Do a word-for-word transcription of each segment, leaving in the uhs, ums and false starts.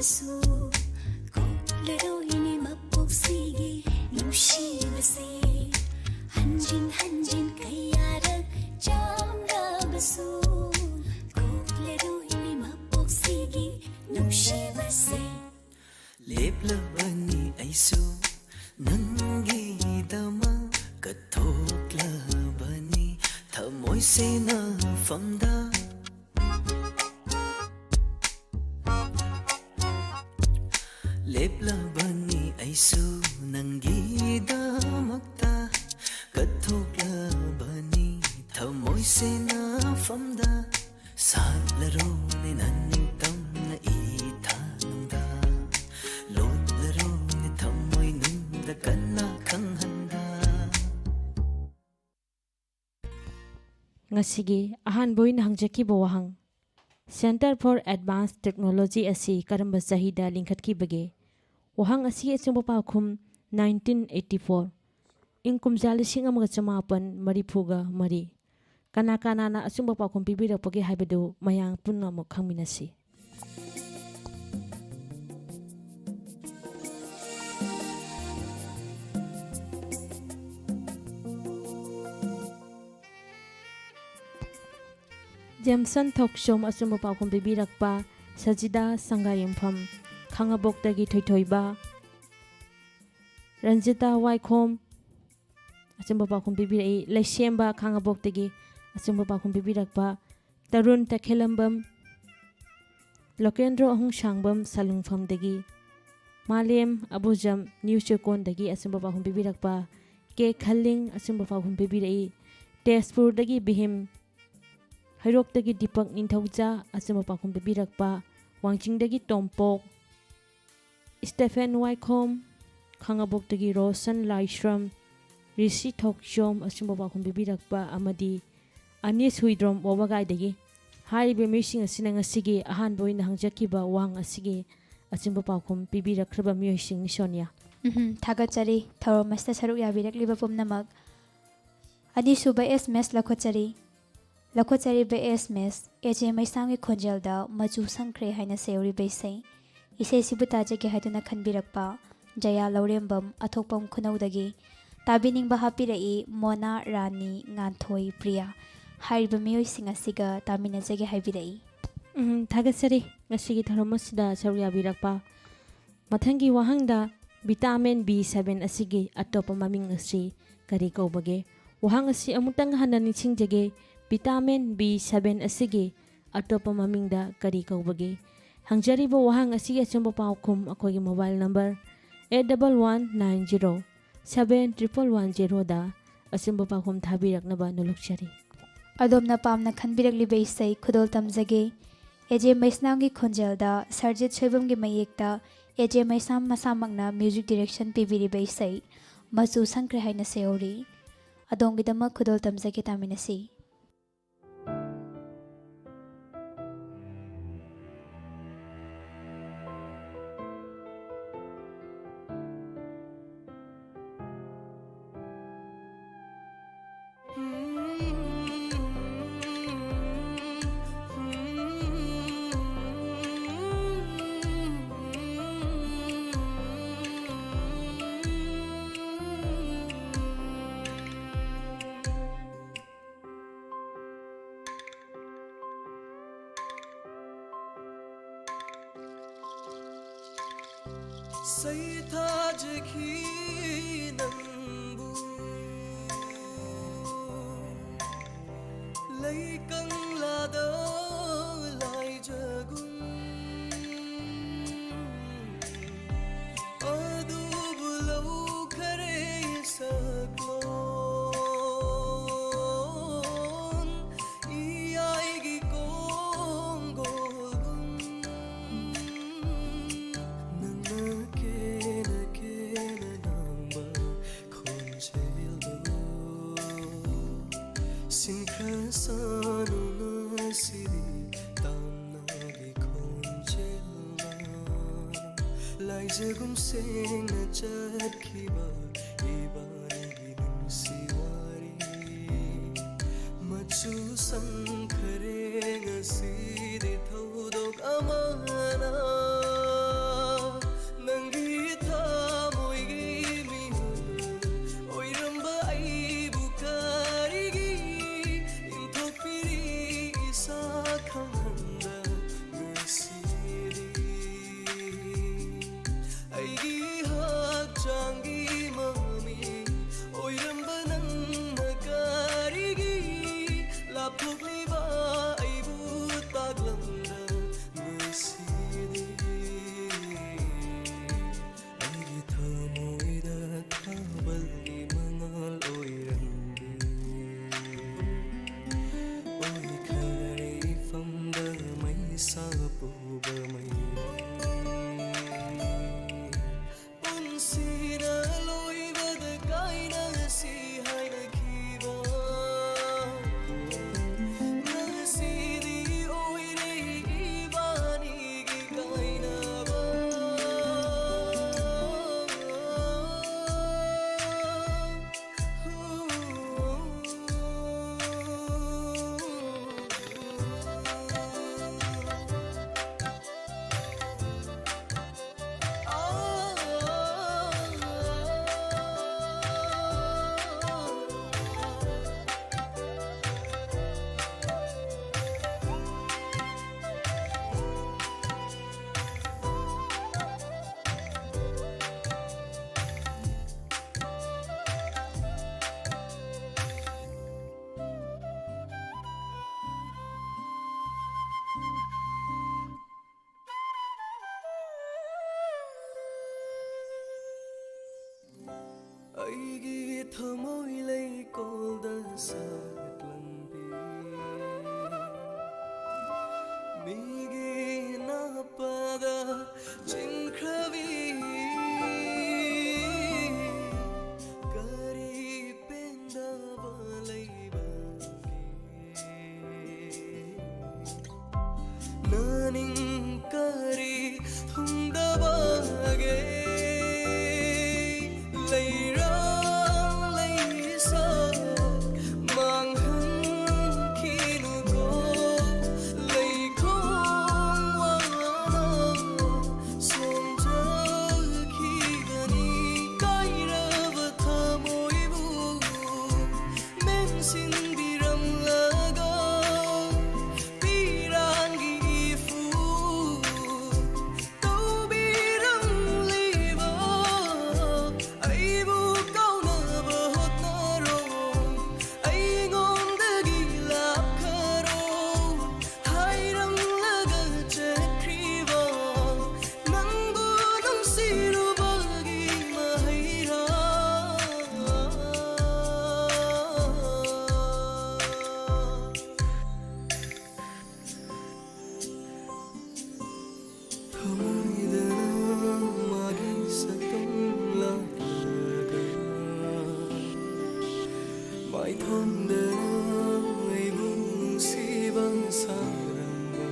ꯁꯨ ꯀꯣꯛꯂꯔꯣꯏꯅꯦ ꯃꯄꯣꯛꯁꯤꯒꯤ ꯅꯨꯡꯁꯤꯕꯁꯦ꯫ ꯍꯟꯖꯤꯟ ꯍꯟꯖꯤꯟ ꯀꯌꯥꯔꯛ ꯆꯥꯝꯂꯕꯁꯨ ꯀꯣꯛꯂꯔꯣꯏꯅꯦ ꯃꯄꯣꯛꯁꯤꯒꯤ ꯅꯨꯡꯁꯤꯕꯁꯦ꯫ ꯂꯦꯞꯂꯕꯅꯤ ꯑꯩꯁꯨ ꯅꯪꯒꯤꯗꯃꯛ ꯀꯠꯊꯣꯛꯂꯕꯅꯤ ꯊꯃꯣꯏ ꯁꯦꯟꯅꯐꯝꯗ꯫ ꯂꯦꯞꯂꯕꯅꯤ ꯑꯩꯁꯨ ꯅꯪꯒꯤꯗꯃꯛꯇ ꯀꯠꯊꯣꯛꯂꯕꯅꯤ ꯊꯃꯣꯏ ꯁꯦꯟꯅꯐꯝꯗ꯫ ꯁꯥꯠꯂꯔꯣꯅꯦ ꯅꯪ ꯇꯝꯅ ꯏꯊꯥꯅꯨꯡꯗ ꯂꯣꯠꯂꯔꯣꯅꯦ ꯊꯃꯣꯏ ꯅꯨꯡꯗ ꯀꯟꯅ ꯈꯪꯍꯟꯗ꯫ ꯉꯁꯤꯒꯤ ꯑꯍꯥꯟꯕ ꯑꯣꯏꯅ ꯍꯪꯖꯈꯤꯕ ꯋꯥꯍꯪ, Center for Advanced Technology ꯑꯁꯤ ꯀꯔꯝꯕ ꯆꯍꯤꯗ ꯂꯤꯡꯈꯠꯈꯤꯕꯒꯦ? ꯋꯥꯍꯪ ꯑꯁꯤꯒꯤ ꯑꯆꯨꯝꯕ ꯄꯥꯎꯈꯨꯝ nineteen eighty four, ꯏꯪ ꯀꯨꯝꯖꯥ ꯂꯤꯁꯤꯡ ꯑꯃꯒ ꯆꯃꯥꯄꯟ ꯃꯔꯤꯐꯨꯒ ꯃꯔꯤ꯫ ꯀꯅꯥ ꯀꯅꯥꯅ ꯑꯆꯨꯝꯕ ꯄꯥꯎꯈꯨꯝ ꯄꯤꯕꯤꯔꯛꯄꯒꯦ ꯍꯥꯏꯕꯗꯨ ꯃꯌꯥꯝ ꯄꯨꯝꯅꯃꯛ ꯈꯪꯃꯤꯟꯅꯁꯤ꯫ ꯖꯦꯝꯁꯟ ꯊꯣꯛꯆꯣꯝ ꯑꯆꯨꯝꯕ ꯄꯥꯎꯈꯨꯝ ꯄꯤꯕꯤꯔꯛꯄ, ꯁꯖꯤꯗꯥ ꯁꯪꯒꯥꯌꯨꯝꯐꯝ ꯈꯥꯉꯕꯣꯛꯇꯒꯤ ꯊꯣꯏꯊꯣꯏꯕ, ꯔꯟꯖꯤꯇꯥ ꯋꯥꯏꯈꯣꯝ ꯑꯆꯨꯝꯕ ꯄꯥꯎꯈꯨꯝ ꯄꯤꯕꯤꯔꯛꯏ꯫ ꯂꯩꯁꯦꯝꯕ ꯈꯥꯉꯕꯣꯛꯇꯒꯤ ꯑꯆꯨꯝꯕ ꯄꯥꯎꯈꯨꯝ ꯄꯤꯕꯤꯔꯛꯄ, ꯇꯔꯨꯟ ꯇꯈꯦꯂꯝꯕꯝ, ꯂꯣꯀꯦꯟꯗ꯭ꯔꯣ ꯑꯍꯨꯝꯁꯥꯡꯕꯝ ꯁꯂꯨꯡꯐꯝꯗꯒꯤ, ꯃꯥꯂꯦꯝ ꯑꯕꯨꯖꯝ ꯅ꯭ꯌꯨ ꯆꯦꯀꯣꯟꯗꯒꯤ ꯑꯆꯨꯝꯕ ꯄꯥꯎꯈꯨꯝ ꯄꯤꯕꯤꯔꯛꯄ, ꯀꯦ ꯈꯜꯂꯤꯡ ꯑꯆꯨꯝꯕ ꯄꯥꯎꯈꯨꯝ ꯄꯤꯕꯤꯔꯛꯏ꯫ ꯇꯦꯖꯄꯨꯔꯗꯒꯤ ꯕꯤꯍꯤꯝ, ꯍꯩꯔꯣꯛꯇꯒꯤ ꯗꯤꯄꯛ ꯅꯤꯡꯊꯧꯖꯥ ꯑꯆꯨꯝꯕ ꯄꯥꯎꯈꯨꯝ ꯄꯤꯕꯤꯔꯛꯄ, ꯋꯥꯡꯖꯤꯡꯗꯒꯤ ꯇꯣꯝꯄꯣꯛ, ꯁ꯭ꯇꯦꯐꯦꯟ ꯋꯥꯏꯈꯣꯝ, ꯈꯥꯉꯕꯣꯛꯇꯒꯤ ꯔꯣꯁꯟ ꯂꯥꯏꯁ꯭ꯔꯝ, ꯔꯤꯁꯤ ꯊꯣꯛꯆꯣꯝ ꯑꯆꯨꯝꯕ ꯄꯥꯎꯈꯨꯝ ꯄꯤꯕꯤꯔꯛꯄ ꯑꯃꯗꯤ ꯑꯅꯤꯁ ꯍꯨꯏꯗ꯭ꯔꯣꯝ ꯋꯥꯕꯒꯥꯏꯗꯒꯤ꯫ ꯍꯥꯏꯔꯤꯕ ꯃꯤꯑꯣꯏꯁꯤꯡ ꯑꯁꯤꯅ ꯉꯁꯤꯒꯤ ꯑꯍꯥꯟꯕ ꯑꯣꯏꯅ ꯍꯪꯖꯈꯤꯕ ꯋꯥꯍꯪ ꯑꯁꯤꯒꯤ ꯑꯆꯨꯝꯕ ꯄꯥꯎꯈꯨꯝ ꯄꯤꯕꯤꯔꯛꯈ꯭ꯔꯕ ꯃꯤꯑꯣꯏꯁꯤꯡꯅꯤ, ꯁꯣꯅꯤꯌꯥ꯫ ꯎꯝꯍꯨꯝ, ꯊꯥꯒꯠꯆꯔꯤ ꯊꯧꯔꯝ ꯑꯁꯤꯗ ꯁꯔꯨꯛ ꯌꯥꯕꯤꯔꯛꯂꯤꯕ ꯄꯨꯝꯅꯃꯛ꯫ ꯑꯅꯤꯁꯨꯕ ꯑꯦꯁ ꯑꯦꯝ ꯑꯦꯁ ꯂꯧꯈꯠꯆꯔꯤ꯫ ꯂꯧꯈꯠꯆꯔꯤꯕ ꯑꯦꯁ ꯑꯦꯝ ꯑꯦꯁ, ꯑꯦ ꯖꯦ ꯃꯩꯁꯥꯡꯒꯤ ꯈꯣꯟꯖꯦꯜꯗ ꯃꯆꯨ ꯁꯪꯈ꯭ꯔꯦ ꯍꯥꯏꯅ ꯁꯩꯌꯧꯔꯤꯕ ꯏꯁꯩ꯫ ꯏꯁꯩꯁꯤꯕꯨ ꯇꯥꯖꯒꯦ ꯍꯥꯏꯗꯨꯅ ꯈꯟꯕꯤꯔꯛꯄ ꯖꯌꯥ ꯂꯧꯔꯦꯝꯕꯝ, ꯑꯊꯣꯛꯄꯝ ꯈꯨꯅꯧꯗꯒꯤ ꯇꯥꯕꯤꯅꯤꯡꯕ ꯍꯥꯞꯄꯤꯔꯛꯏ ꯃꯣꯅꯥ, ꯔꯥꯅꯤ, ꯉꯥꯟꯊꯣꯏ, ꯄ꯭ꯔꯤꯌꯥ ꯍꯥꯏꯔꯤꯕ ꯃꯤꯑꯣꯏꯁꯤꯡ ꯑꯁꯤꯒ ꯇꯥꯃꯤꯟꯅꯖꯒꯦ ꯍꯥꯏꯕꯤꯔꯛꯏ꯫ ꯎꯝ, ꯊꯥꯒꯠꯆꯔꯤ ꯉꯁꯤꯒꯤ ꯊꯧꯔꯝ ꯑꯁꯤꯗ ꯁꯔꯨꯛ ꯌꯥꯕꯤꯔꯛꯄ꯫ ꯃꯊꯪꯒꯤ ꯋꯥꯍꯪꯗ, vitamin B seven ꯑꯁꯤꯒꯤ ꯑꯇꯣꯞꯄ ꯃꯃꯤꯡ ꯑꯁꯤ ꯀꯔꯤ ꯀꯧꯕꯒꯦ? ꯋꯥꯍꯪ ꯑꯁꯤ ꯑꯃꯨꯛꯇꯪ ꯍꯟꯅ ꯅꯤꯡꯁꯤꯡꯖꯒꯦ, vitamin B seven ꯑꯁꯤꯒꯤ ꯑꯇꯣꯞꯄ ꯃꯃꯤꯡꯗ ꯀꯔꯤ ꯀꯧꯕꯒꯦ? ꯍꯪꯖꯔꯤꯕ ꯋꯥꯍꯪ ꯑꯁꯤꯒꯤ ꯑꯆꯨꯝꯕ ꯄꯥꯎꯈꯨꯝ ꯑꯩꯈꯣꯏꯒꯤ mobile number eight double one nine zero seven triple one zeroꯗ ꯑꯆꯨꯝꯕ ꯄꯥꯎꯈꯨꯝ ꯊꯥꯕꯤꯔꯛꯅꯕ ꯅꯣꯂꯨꯛꯆꯔꯤ꯫ ꯑꯗꯣꯝꯅ ꯄꯥꯝꯅ ꯈꯟꯕꯤꯔꯛꯂꯤꯕ ꯏꯁꯩ ꯈꯨꯗꯣꯜ ꯇꯝꯖꯒꯦ꯫ ꯑꯦ ꯖꯦ ꯃꯩꯁꯅꯥꯝꯒꯤ ꯈꯣꯟꯖꯦꯜꯗ ꯁꯔꯖꯤꯠ ꯁꯣꯏꯕꯝꯒꯤ ꯃꯌꯦꯛꯇ ꯑꯦ ꯖꯦ ꯃꯩꯁꯅꯥꯝ ꯃꯁꯥꯃꯛꯅ music direction ꯄꯤꯕꯤꯔꯤꯕ ꯏꯁꯩ ꯃꯆꯨ ꯁꯪꯈ꯭ꯔꯦ ꯍꯥꯏꯅ ꯁꯦꯍꯧꯔꯤ꯫ ꯑꯗꯣꯝꯒꯤꯗꯃꯛ ꯈꯨꯗꯣꯜ ꯇꯝꯖꯒꯦ, ꯇꯥꯃꯤꯟꯅꯁꯤ꯫ ꯁꯩꯊꯥꯖꯈꯤ ꯅꯪꯕꯨ ꯂꯩꯀꯪꯂꯥꯗ ꯂꯥꯏꯖꯒꯨꯝ꯫ ꯑꯗꯨꯕꯨ ꯂꯧꯈꯔꯦ ꯁꯛꯂꯣꯟ ꯏꯌꯥꯏꯒꯤ ꯀꯣꯡꯒꯣꯜꯒꯨꯝ꯫ ꯅꯪꯅ ꯀꯦꯅ ꯀꯦꯅ ꯉꯥꯡꯕ ꯈꯣꯟꯖꯦꯜꯗꯣ ꯁꯤꯟꯈ꯭ꯔ ꯁꯥꯅꯨ ꯉꯁꯤꯗꯤ ꯇꯝꯅꯒꯤ ꯈꯣꯟꯖꯦꯜꯅ ꯂꯥꯏꯖꯒꯨꯝ ꯁꯦꯡꯅ ꯆꯠꯈꯤꯕ ꯏꯕꯥꯅꯤꯒꯤ ꯅꯨꯡꯁꯤ ꯋꯥꯔꯤ ꯃꯆꯨ ꯁꯪꯈꯔꯦ ꯉꯁꯤꯗꯤ ꯊꯧꯗꯣꯛ ꯑꯃꯅ꯫ ꯄꯨꯕ ꯃꯩ꯫ ꯄꯨꯟꯁꯤꯅ ꯂꯣꯏꯕꯗ ꯀꯥꯏꯅꯁꯤ ꯍꯥꯏꯅꯈꯤꯕ꯫ ꯉꯁꯤꯗꯤ ꯑꯣꯏꯔꯦ ꯏꯕꯥꯅꯤꯒꯤ ꯀꯥꯏꯅꯕ꯫ ꯑꯩꯒꯤ ꯊꯃꯣꯏ ꯂꯩꯀꯣꯜꯗ ꯁꯥꯠꯂꯝꯕꯤ, ꯃꯤꯒꯤ ꯅꯥꯞꯄꯗ ꯆꯤꯟꯈ꯭ꯔꯕꯤ, ꯀꯔꯤ ꯄꯦꯟꯗꯕ ꯂꯩꯕꯒꯦ? ꯅꯅꯤꯡ ꯀꯔꯤ ꯊꯨꯡꯗꯕꯒꯦ? ꯂꯩꯔꯥꯡ ꯂꯩꯁꯥ ꯃꯥ ꯊꯃꯣꯏꯗꯅ ꯃꯥꯒꯤ ꯁꯛꯇꯝ ꯂꯥꯛꯂꯒ, ꯃꯥꯏꯊꯣꯡꯗꯅ ꯑꯩꯕꯨ ꯅꯨꯡꯁꯤꯕ ꯁꯥꯔꯝꯕ,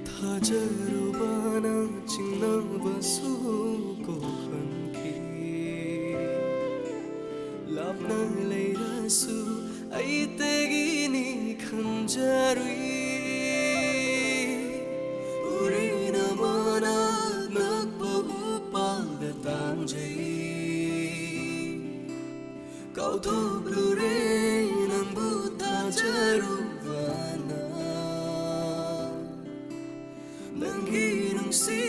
ꯊꯥꯖꯔꯨꯕꯅ ꯆꯤꯡꯅꯕꯁꯨ ꯀꯣꯛꯍꯟꯈꯤ꯫ ꯂꯥꯞꯅ ꯂꯩꯔꯁꯨ ꯑꯩꯇꯒꯤꯅꯤ ꯈꯟꯖꯔꯨꯏ꯫ ꯎꯔꯤꯅ ꯃꯅꯥꯛ ꯅꯛꯄ ꯎꯄꯥꯜꯗ ꯇꯥꯡꯖꯩ꯫ ꯀꯥꯎꯊꯣꯛꯂꯨꯔꯦ ꯅꯪꯕꯨ ꯊꯥꯖꯔꯨꯕꯅ꯫ ꯅꯪꯒꯤ ꯅꯨꯡꯁꯤ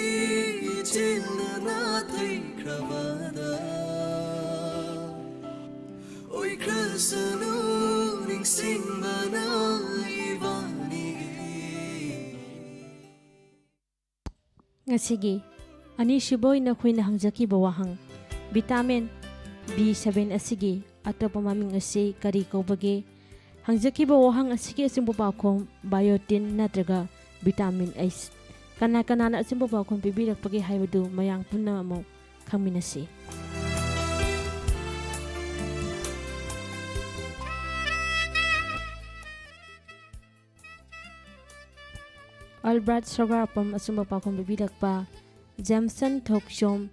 ꯏꯆꯦꯜꯅ ꯅꯥꯊꯩꯈ꯭ꯔꯕꯗ, ꯑꯣꯏꯈ꯭ꯔꯁꯅꯨ ꯅꯤꯡꯁꯤꯡꯕꯅ ꯏꯕꯥꯅꯤꯒꯤ꯫ ꯉꯁꯤꯒꯤ ꯑꯅꯤꯁꯨꯕ ꯑꯣꯏꯅ ꯑꯩꯈꯣꯏꯅ ꯍꯪꯖꯈꯤꯕ ꯋꯥꯍꯪ, ꯚꯤꯇꯥꯃꯤꯟ ꯕꯤ ꯁꯚꯦꯟ ꯑꯁꯤꯒꯤ ꯑꯇꯣꯞꯄ ꯃꯃꯤꯡ ꯑꯁꯤ ꯀꯔꯤ ꯀꯧꯕꯒꯦ? ꯍꯪꯖꯈꯤꯕ ꯋꯥꯍꯪ ꯑꯁꯤꯒꯤ ꯑꯆꯨꯝꯕ ꯄꯥꯎꯈꯨꯝ ꯕꯥꯏꯑꯣꯇꯤꯟ ꯅꯠꯇ꯭ꯔꯒ ꯚꯤꯇꯥꯃꯤꯟ ꯑꯩꯆ꯫ ꯀꯅꯥ ꯀꯅꯥꯅ ꯑꯆꯨꯝꯕ ꯄꯥꯎꯈꯨꯝ ꯄꯤꯕꯤꯔꯛꯄꯒꯦ ꯍꯥꯏꯕꯗꯨ ꯃꯌꯥꯝ ꯄꯨꯝꯅꯃꯛ ꯑꯃꯨꯛ ꯈꯪꯃꯤꯟꯅꯁꯤ꯫ ꯑꯜꯕꯔꯠ ꯁꯣꯒꯥꯔꯄꯝ ꯑꯆꯨꯝꯕ ꯄꯥꯎꯈꯨꯝ ꯄꯤꯕꯤꯔꯛꯄ, ꯖꯦꯝꯁꯟ ꯊꯣꯛꯆꯣꯝ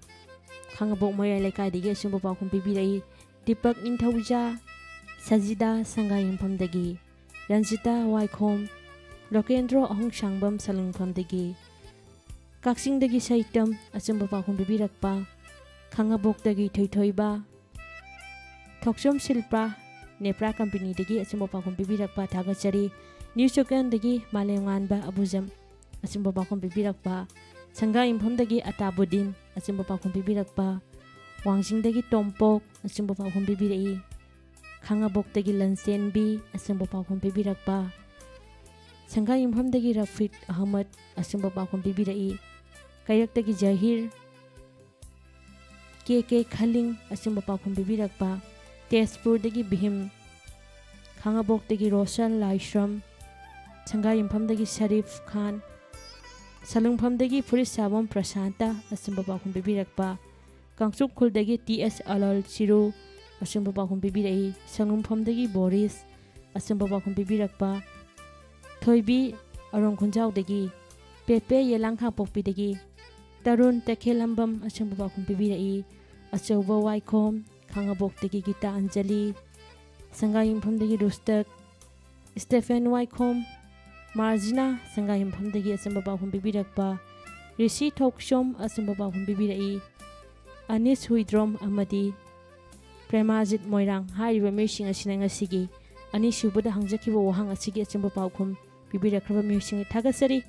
ꯈꯥꯉꯕꯣꯛ ꯃꯌꯥꯏ ꯂꯩꯀꯥꯏꯗꯒꯤ ꯑꯆꯨꯝꯕ ꯄꯥꯎꯈꯨꯝ ꯄꯤꯕꯤꯔꯛꯏ, ꯗꯤꯄꯛ ꯅꯤꯡꯊꯧꯖꯥ, ꯁꯖꯤꯗꯥ ꯁꯪꯒꯥꯏꯌꯨꯝꯐꯝꯗꯒꯤ, ꯔꯟꯖꯤꯇꯥ ꯋꯥꯏꯈꯣꯝ, ꯂꯣꯀꯦꯟꯗ꯭ꯔꯣ ꯑꯍꯣꯡꯁꯥꯡꯕꯝ ꯁꯂꯨꯡꯐꯝꯗꯒꯤ, ꯀꯛꯆꯤꯡꯗꯒꯤ ꯁꯩꯇꯝ ꯑꯆꯨꯝꯕ ꯄꯥꯎꯈꯨꯝ ꯄꯤꯕꯤꯔꯛꯄ, ꯈꯥꯉꯕꯣꯛꯇꯒꯤ ꯊꯣꯏꯊꯣꯏꯕ, ꯊꯣꯛꯆꯣꯝ ꯁꯤꯜꯄꯥ, ꯅꯦꯄ꯭ꯔꯥ ꯀꯝꯄꯦꯅꯤꯗꯒꯤ ꯑꯆꯨꯝꯕ ꯄꯥꯎꯈꯨꯝ ꯄꯤꯕꯤꯔꯛꯄ ꯊꯥꯒꯠꯆꯔꯤ꯫ ꯅ꯭ꯌꯨ ꯆꯣꯀꯦꯟꯗꯒꯤ ꯃꯥꯂꯦꯝꯉꯥꯟꯕ ꯑꯕꯨꯖꯝ ꯑꯆꯨꯝꯕ ꯄꯥꯎꯈꯨꯝ ꯄꯤꯕꯤꯔꯛꯄ, ꯁꯪꯒꯥꯌꯨꯝꯐꯝꯗꯒꯤ ꯑꯇꯥꯕꯨꯗꯤꯟ ꯑꯆꯨꯝꯕ ꯄꯥꯎꯈꯨꯝ ꯄꯤꯕꯤꯔꯛꯄ, ꯋꯥꯡꯖꯤꯡꯗꯒꯤ ꯇꯣꯝꯄꯣꯛ ꯑꯆꯨꯝꯕ ꯄꯥꯎꯈꯨꯝ ꯄꯤꯕꯤꯔꯛꯏ꯫ ꯈꯥꯉꯕꯣꯛꯇꯒꯤ ꯂꯟꯆꯦꯟꯕꯤ ꯑꯆꯨꯝꯕ ꯄꯥꯎꯈꯨꯝ ꯄꯤꯕꯤꯔꯛꯄ, ꯁꯪꯒꯥꯌꯨꯝꯐꯝꯗꯒꯤ ꯔꯐꯤꯠ ꯑꯍꯃꯗ ꯑꯆꯨꯝꯕ ꯄꯥꯎꯈꯨꯝ ꯄꯤꯕꯤꯔꯛꯏ꯫ ꯀꯩꯔꯛꯇꯒꯤ ꯖꯍꯤꯔ, ꯀꯦ ꯀꯦ ꯈꯂꯤꯡ ꯑꯆꯨꯝꯕ ꯄꯥꯎꯈꯨꯝ ꯄꯤꯕꯤꯔꯛꯄ, ꯇꯦꯖꯄꯨꯔꯗꯒꯤ ꯚꯤꯝ, ꯈꯥꯉꯕꯣꯛꯇꯒꯤ ꯔꯣꯁꯟ ꯂꯥꯏꯁ꯭ꯔꯝ, ꯁꯪꯒꯥꯌꯨꯝꯐꯝꯗꯒꯤ ꯁꯔꯤꯐ ꯈꯥꯟ, ꯁꯂꯨꯡꯐꯝꯗꯒꯤ ꯐꯨꯔꯤꯠ ꯁꯥꯕꯝ ꯄ꯭ꯔꯁꯥꯟꯇ ꯑꯆꯨꯝꯕ ꯄꯥꯎꯈꯨꯝ ꯄꯤꯕꯤꯔꯛꯄ, ꯀꯥꯡꯆꯨꯞ ꯈꯨꯜꯗꯒꯤ ꯇꯤ ꯑꯦꯁ ꯑꯂꯜ ꯆꯤꯔꯨ ꯑꯆꯨꯝꯕ ꯄꯥꯎꯈꯨꯝ ꯄꯤꯕꯤꯔꯛꯏ꯫ ꯁꯂꯨꯡꯐꯝꯗꯒꯤ ꯕꯣꯔꯤꯁ ꯑꯆꯨꯝꯕ ꯄꯥꯎꯈꯨꯝ ꯄꯤꯕꯤꯔꯛꯄ, ꯊꯣꯏꯕꯤ ꯑꯔꯣꯡ ꯈꯨꯟꯖꯥꯎꯗꯒꯤ, ꯄꯦꯄꯦ ꯌꯦꯂꯥꯡ ꯈꯥꯡꯄꯣꯛꯄꯤꯗꯒꯤ, ꯇꯔꯨꯟ ꯇꯈꯦꯜꯂꯝꯕꯝ ꯑꯆꯨꯝꯕ ꯄꯥꯎꯈꯨꯝ ꯄꯤꯕꯤꯔꯛꯏ꯫ ꯑꯆꯧꯕ ꯋꯥꯏꯈꯣꯝ ꯈꯥꯉꯕꯣꯛꯇꯒꯤ ꯒꯤꯇꯥ ꯑꯟꯖꯂꯤ, ꯁꯪꯒꯥꯌꯨꯝꯐꯝꯗꯒꯤ ꯔꯨꯁꯇꯛ, ꯁ꯭ꯇꯦꯐꯦꯟ ꯋꯥꯏꯈꯣꯝ, ꯃꯥꯔꯖꯤꯅꯥ ꯁꯪꯒꯥꯌꯨꯝꯐꯝꯗꯒꯤ ꯑꯆꯨꯝꯕ ꯄꯥꯎꯈꯨꯝ ꯄꯤꯕꯤꯔꯛꯄ, ꯔꯤꯁꯤ ꯊꯣꯛꯆꯣꯝ ꯑꯆꯨꯝꯕ ꯄꯥꯎꯈꯨꯝ ꯄꯤꯕꯤꯔꯛꯏ꯫ ꯑꯅꯤꯁ ꯍꯨꯏꯗ꯭ꯔꯣꯝ ꯑꯃꯗꯤ ꯄ꯭ꯔꯦꯃꯥꯖꯤꯠ ꯃꯣꯏꯔꯥꯡ ꯍꯥꯏꯔꯤꯕ ꯃꯤꯑꯣꯏꯁꯤꯡ ꯑꯁꯤꯅ ꯉꯁꯤꯒꯤ ꯑꯅꯤꯁꯨꯕꯗ ꯍꯪꯖꯈꯤꯕ ꯋꯥꯍꯪ ꯑꯁꯤꯒꯤ ꯑꯆꯨꯝꯕ ꯄꯥꯎꯈꯨꯝ ꯄꯤꯕꯤꯔꯛꯈ꯭ꯔꯕ ꯃꯤꯑꯣꯏꯁꯤꯡꯒꯤ ꯊꯥꯒꯠꯆꯔꯤ꯫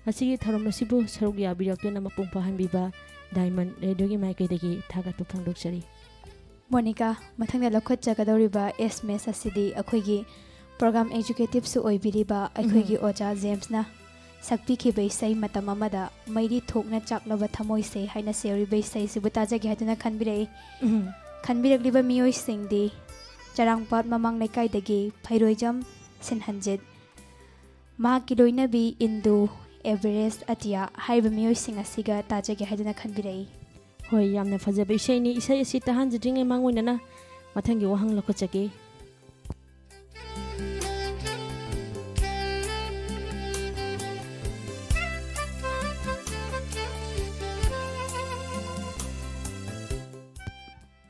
ꯉꯁꯤꯒꯤ ꯊꯧꯔꯝ ꯑꯁꯤꯕꯨ ꯁꯔꯨꯛ ꯌꯥꯕꯤꯔꯛꯇꯨꯅ ꯃꯄꯨꯡ ꯐꯥꯍꯟꯕꯤꯕ ꯗꯥꯏꯃꯟ ꯔꯦꯗꯤꯑꯣꯒꯤ ꯃꯥꯏꯀꯩꯗꯒꯤ ꯊꯥꯒꯠꯄ ꯐꯣꯡꯗꯣꯛꯆꯔꯤ꯫ ꯃꯣꯅꯤꯀꯥ, ꯃꯊꯪꯗ ꯂꯧꯈꯠꯆꯒꯗꯧꯔꯤꯕ ꯑꯦꯁ ꯑꯦꯝ ꯑꯦꯁ ꯑꯁꯤꯗꯤ ꯑꯩꯈꯣꯏꯒꯤ ꯄ꯭ꯔꯣꯒ꯭ꯔꯥꯝ ꯑꯦꯛꯖꯤꯀ꯭ꯌꯨꯇꯤꯞꯁꯨ ꯑꯣꯏꯕꯤꯔꯤꯕ ꯑꯩꯈꯣꯏꯒꯤ ꯎꯝ꯫ ꯑꯣꯖꯥ ꯖꯦꯝꯁꯅ ꯁꯛꯄꯤꯈꯤꯕ ꯏꯁꯩ ꯃꯇꯝ ꯑꯃꯗ ꯃꯩꯔꯤ ꯊꯣꯛꯅ ꯆꯥꯛꯂꯕ ꯊꯃꯣꯏꯁꯦ ꯍꯥꯏꯅ ꯁꯦꯔꯤꯕ ꯏꯁꯩꯁꯤꯕꯨ ꯇꯥꯖꯒꯦ ꯍꯥꯏꯗꯨꯅ ꯈꯟꯕꯤꯔꯛꯏ꯫ ꯎꯝ꯫ ꯈꯟꯕꯤꯔꯛꯂꯤꯕ ꯃꯤꯑꯣꯏꯁꯤꯡꯗꯤ ꯆꯔꯥꯡꯄꯥꯠ ꯃꯃꯥꯡ ꯂꯩꯀꯥꯏꯗꯒꯤ ꯐꯩꯔꯣꯏꯖꯝ ꯁꯤꯟꯍꯟꯖꯤꯠ, ꯃꯍꯥꯛꯀꯤ ꯂꯣꯏꯅꯕꯤ ꯏꯟꯗꯨ, ꯑꯦꯚꯔꯦꯁ ꯑꯇꯤꯌꯥ ꯍꯥꯏꯔꯤꯕ ꯃꯤꯑꯣꯏꯁꯤꯡ ꯑꯁꯤꯒ ꯇꯥꯖꯒꯦ ꯍꯥꯏꯗꯨꯅ ꯈꯟꯕꯤꯔꯛꯏ꯫ ꯍꯣꯏ, ꯌꯥꯝꯅ ꯐꯖꯕ ꯏꯁꯩꯅꯤ꯫ ꯏꯁꯩ ꯑꯁꯤ ꯇꯥꯍꯟꯖꯗ꯭ꯔꯤꯉꯩ ꯃꯥꯡꯑꯣꯏꯅꯅ ꯃꯊꯪꯒꯤ ꯋꯥꯍꯪ ꯂꯧꯈꯠꯆꯒꯦ꯫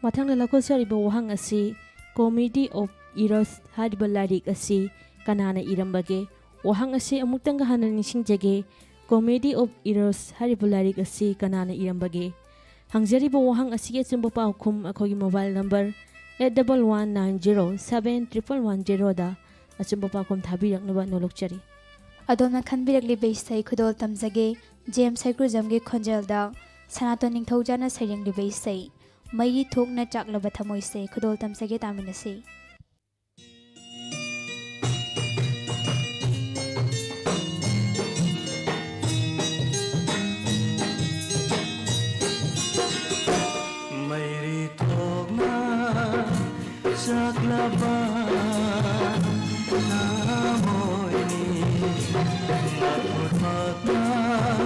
ꯃꯊꯪꯗ ꯂꯧꯈꯠꯆꯔꯤꯕ ꯋꯥꯍꯪ ꯑꯁꯤ, Comedy of Errors ꯍꯥꯏꯔꯤꯕ ꯂꯥꯏꯔꯤꯛ ꯑꯁꯤ ꯀꯅꯥꯅ ꯏꯔꯝꯕꯒꯦ? ꯋꯥꯍꯪ ꯑꯁꯤ ꯑꯃꯨꯛꯇꯪꯒ ꯍꯟꯅ ꯅꯤꯡꯁꯤꯡꯖꯒꯦ, Comedy of Errors ꯍꯥꯏꯔꯤꯕ ꯂꯥꯏꯔꯤꯛ ꯑꯁꯤ ꯀꯅꯥꯅ ꯏꯔꯝꯕꯒꯦ? ꯍꯪꯖꯔꯤꯕ ꯋꯥꯍꯪ ꯑꯁꯤꯒꯤ ꯑꯆꯨꯝꯕ ꯄꯥꯎꯈꯨꯝ ꯑꯩꯈꯣꯏꯒꯤ mobile number eight double one nine zero seven triple one zeroꯗ ꯑꯆꯨꯝꯕ ꯄꯥꯎꯈꯨꯝ ꯊꯥꯕꯤꯔꯛꯅꯕ ꯅꯣꯂꯨꯛꯆꯔꯤ꯫ ꯑꯗꯣꯝꯅ ꯈꯟꯕꯤꯔꯛꯂꯤꯕ ꯏꯁꯩ ꯈꯨꯗꯣꯜ ꯇꯝꯖꯒꯦ, ꯖꯦꯝꯁ ꯍꯩꯀ꯭ꯔꯨꯖꯝꯒꯤ ꯈꯣꯟꯖꯦꯜꯗ ꯁꯅꯥꯇꯣꯟ ꯅꯤꯡꯊꯧꯖꯥꯅ ꯁꯩꯔꯦꯡꯂꯤꯕ ꯏꯁꯩ ꯃꯩꯔꯤ ꯊꯣꯛꯅ ꯆꯥꯛꯂꯕ ꯊꯃꯣꯏꯁꯦ ꯈꯨꯗꯣꯜ ꯇꯝꯖꯒꯦ, ꯇꯥꯃꯤꯟꯅꯁꯤ꯫ ꯃꯩꯔꯤ ꯊꯣꯛꯅ ꯆꯥꯛꯂꯕ ꯊꯃꯣꯏꯅꯤ, ꯃꯈꯨꯠ ꯃꯈꯥ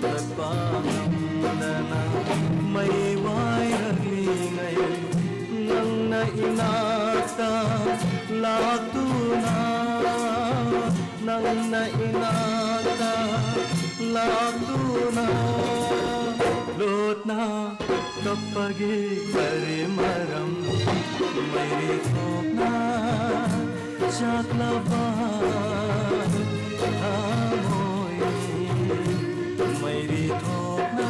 ꯆꯠꯄ ꯉꯝꯗꯅ ꯃꯩ ꯋꯥꯏꯔꯛꯂꯤꯉꯩ ꯅꯪꯅ ꯏꯅꯥꯛꯇ ꯂꯥꯛꯇꯨꯅ, ꯅꯪꯅ ꯏꯅꯥꯛꯇ ꯂꯥꯛꯇꯨꯅ ꯂꯣꯠꯅ ꯀꯞꯄꯒꯤ ꯀꯔꯤ ꯃꯔꯝ? ꯃꯩꯔꯤ ꯊꯣꯛꯅ ꯆꯥꯛꯂꯕ ꯊꯃꯣꯏ ꯃꯩꯔꯤ ꯊꯣꯛꯅ꯫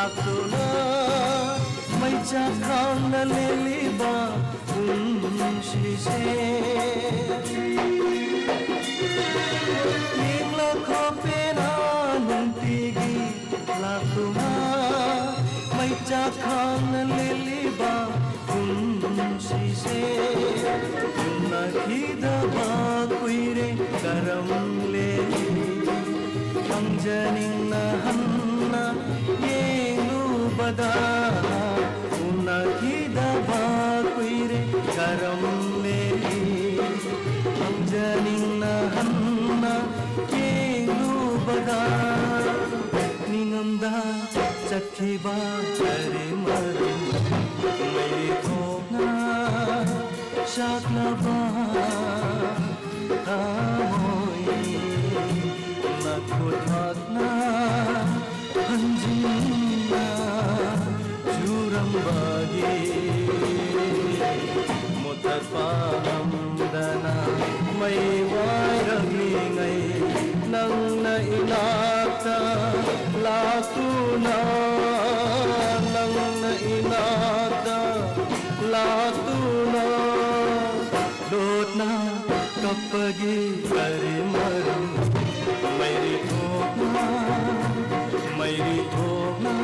ꯂꯥꯛꯇꯨꯅ ꯃꯩꯆꯥꯛ ꯈꯥꯡꯅ ꯂꯦꯜꯂꯤꯕ ꯄꯨꯟꯁꯤꯁꯦ꯫ ꯌꯦꯡꯂꯈꯣ ꯄꯦꯟꯅ ꯅꯨꯡꯇꯤꯒꯤ ꯂꯥꯛꯇꯨꯅ ꯃꯩꯆꯥꯛ ꯈꯥꯡꯅ ꯂꯦꯜꯂꯤꯕ ꯄꯨꯟꯁꯤꯁꯦ꯫ ꯎꯅꯈꯤꯗꯕ ꯀꯨꯏꯔꯦ ꯀꯔꯝ ꯂꯦꯜꯂꯤ? ꯈꯪꯖꯅꯤꯡꯅ ꯍꯟꯅ ꯌꯦꯡꯂꯨꯕꯗ ꯎꯅꯈꯤꯗꯕ ꯀꯨꯏꯔꯦ ꯀꯔꯝ ꯂꯦꯜꯂꯤ? ꯈꯪꯖꯅꯤꯡꯅ ꯍꯟꯅ ꯌꯦꯡꯂꯨꯕꯗ ꯅꯤꯡꯉꯝꯗ ꯆꯠꯈꯤꯕ ꯀꯔꯤ ꯃꯔꯝ? ꯃꯩꯔꯤ ꯊꯣꯛꯅ ꯆꯥꯛꯂꯕ ꯊꯃꯣꯏ ꯅꯈꯨꯠꯃꯛꯅ ꯍꯟꯖꯤꯟꯅ ꯆꯨꯔꯝꯕꯒꯤ ꯃꯨꯊꯠꯄ ꯉꯝꯗꯅ ꯃꯩ ꯋꯥꯏꯔꯛꯂꯤꯉꯩ ꯅꯪꯅ ꯏꯅꯥꯛꯇ ꯂꯥꯛꯇꯨꯅ, ꯅꯪꯅ ꯏꯅꯥꯛꯇ ꯂꯥꯛꯇꯨꯅ ꯂꯣꯠꯅ ꯀꯞꯄꯒꯤ ꯀꯔꯤ ꯃꯔꯝ? ꯃꯩꯔꯤ ꯊꯣꯛꯅ, ꯃꯩꯔꯤ ꯊꯣꯛꯅ,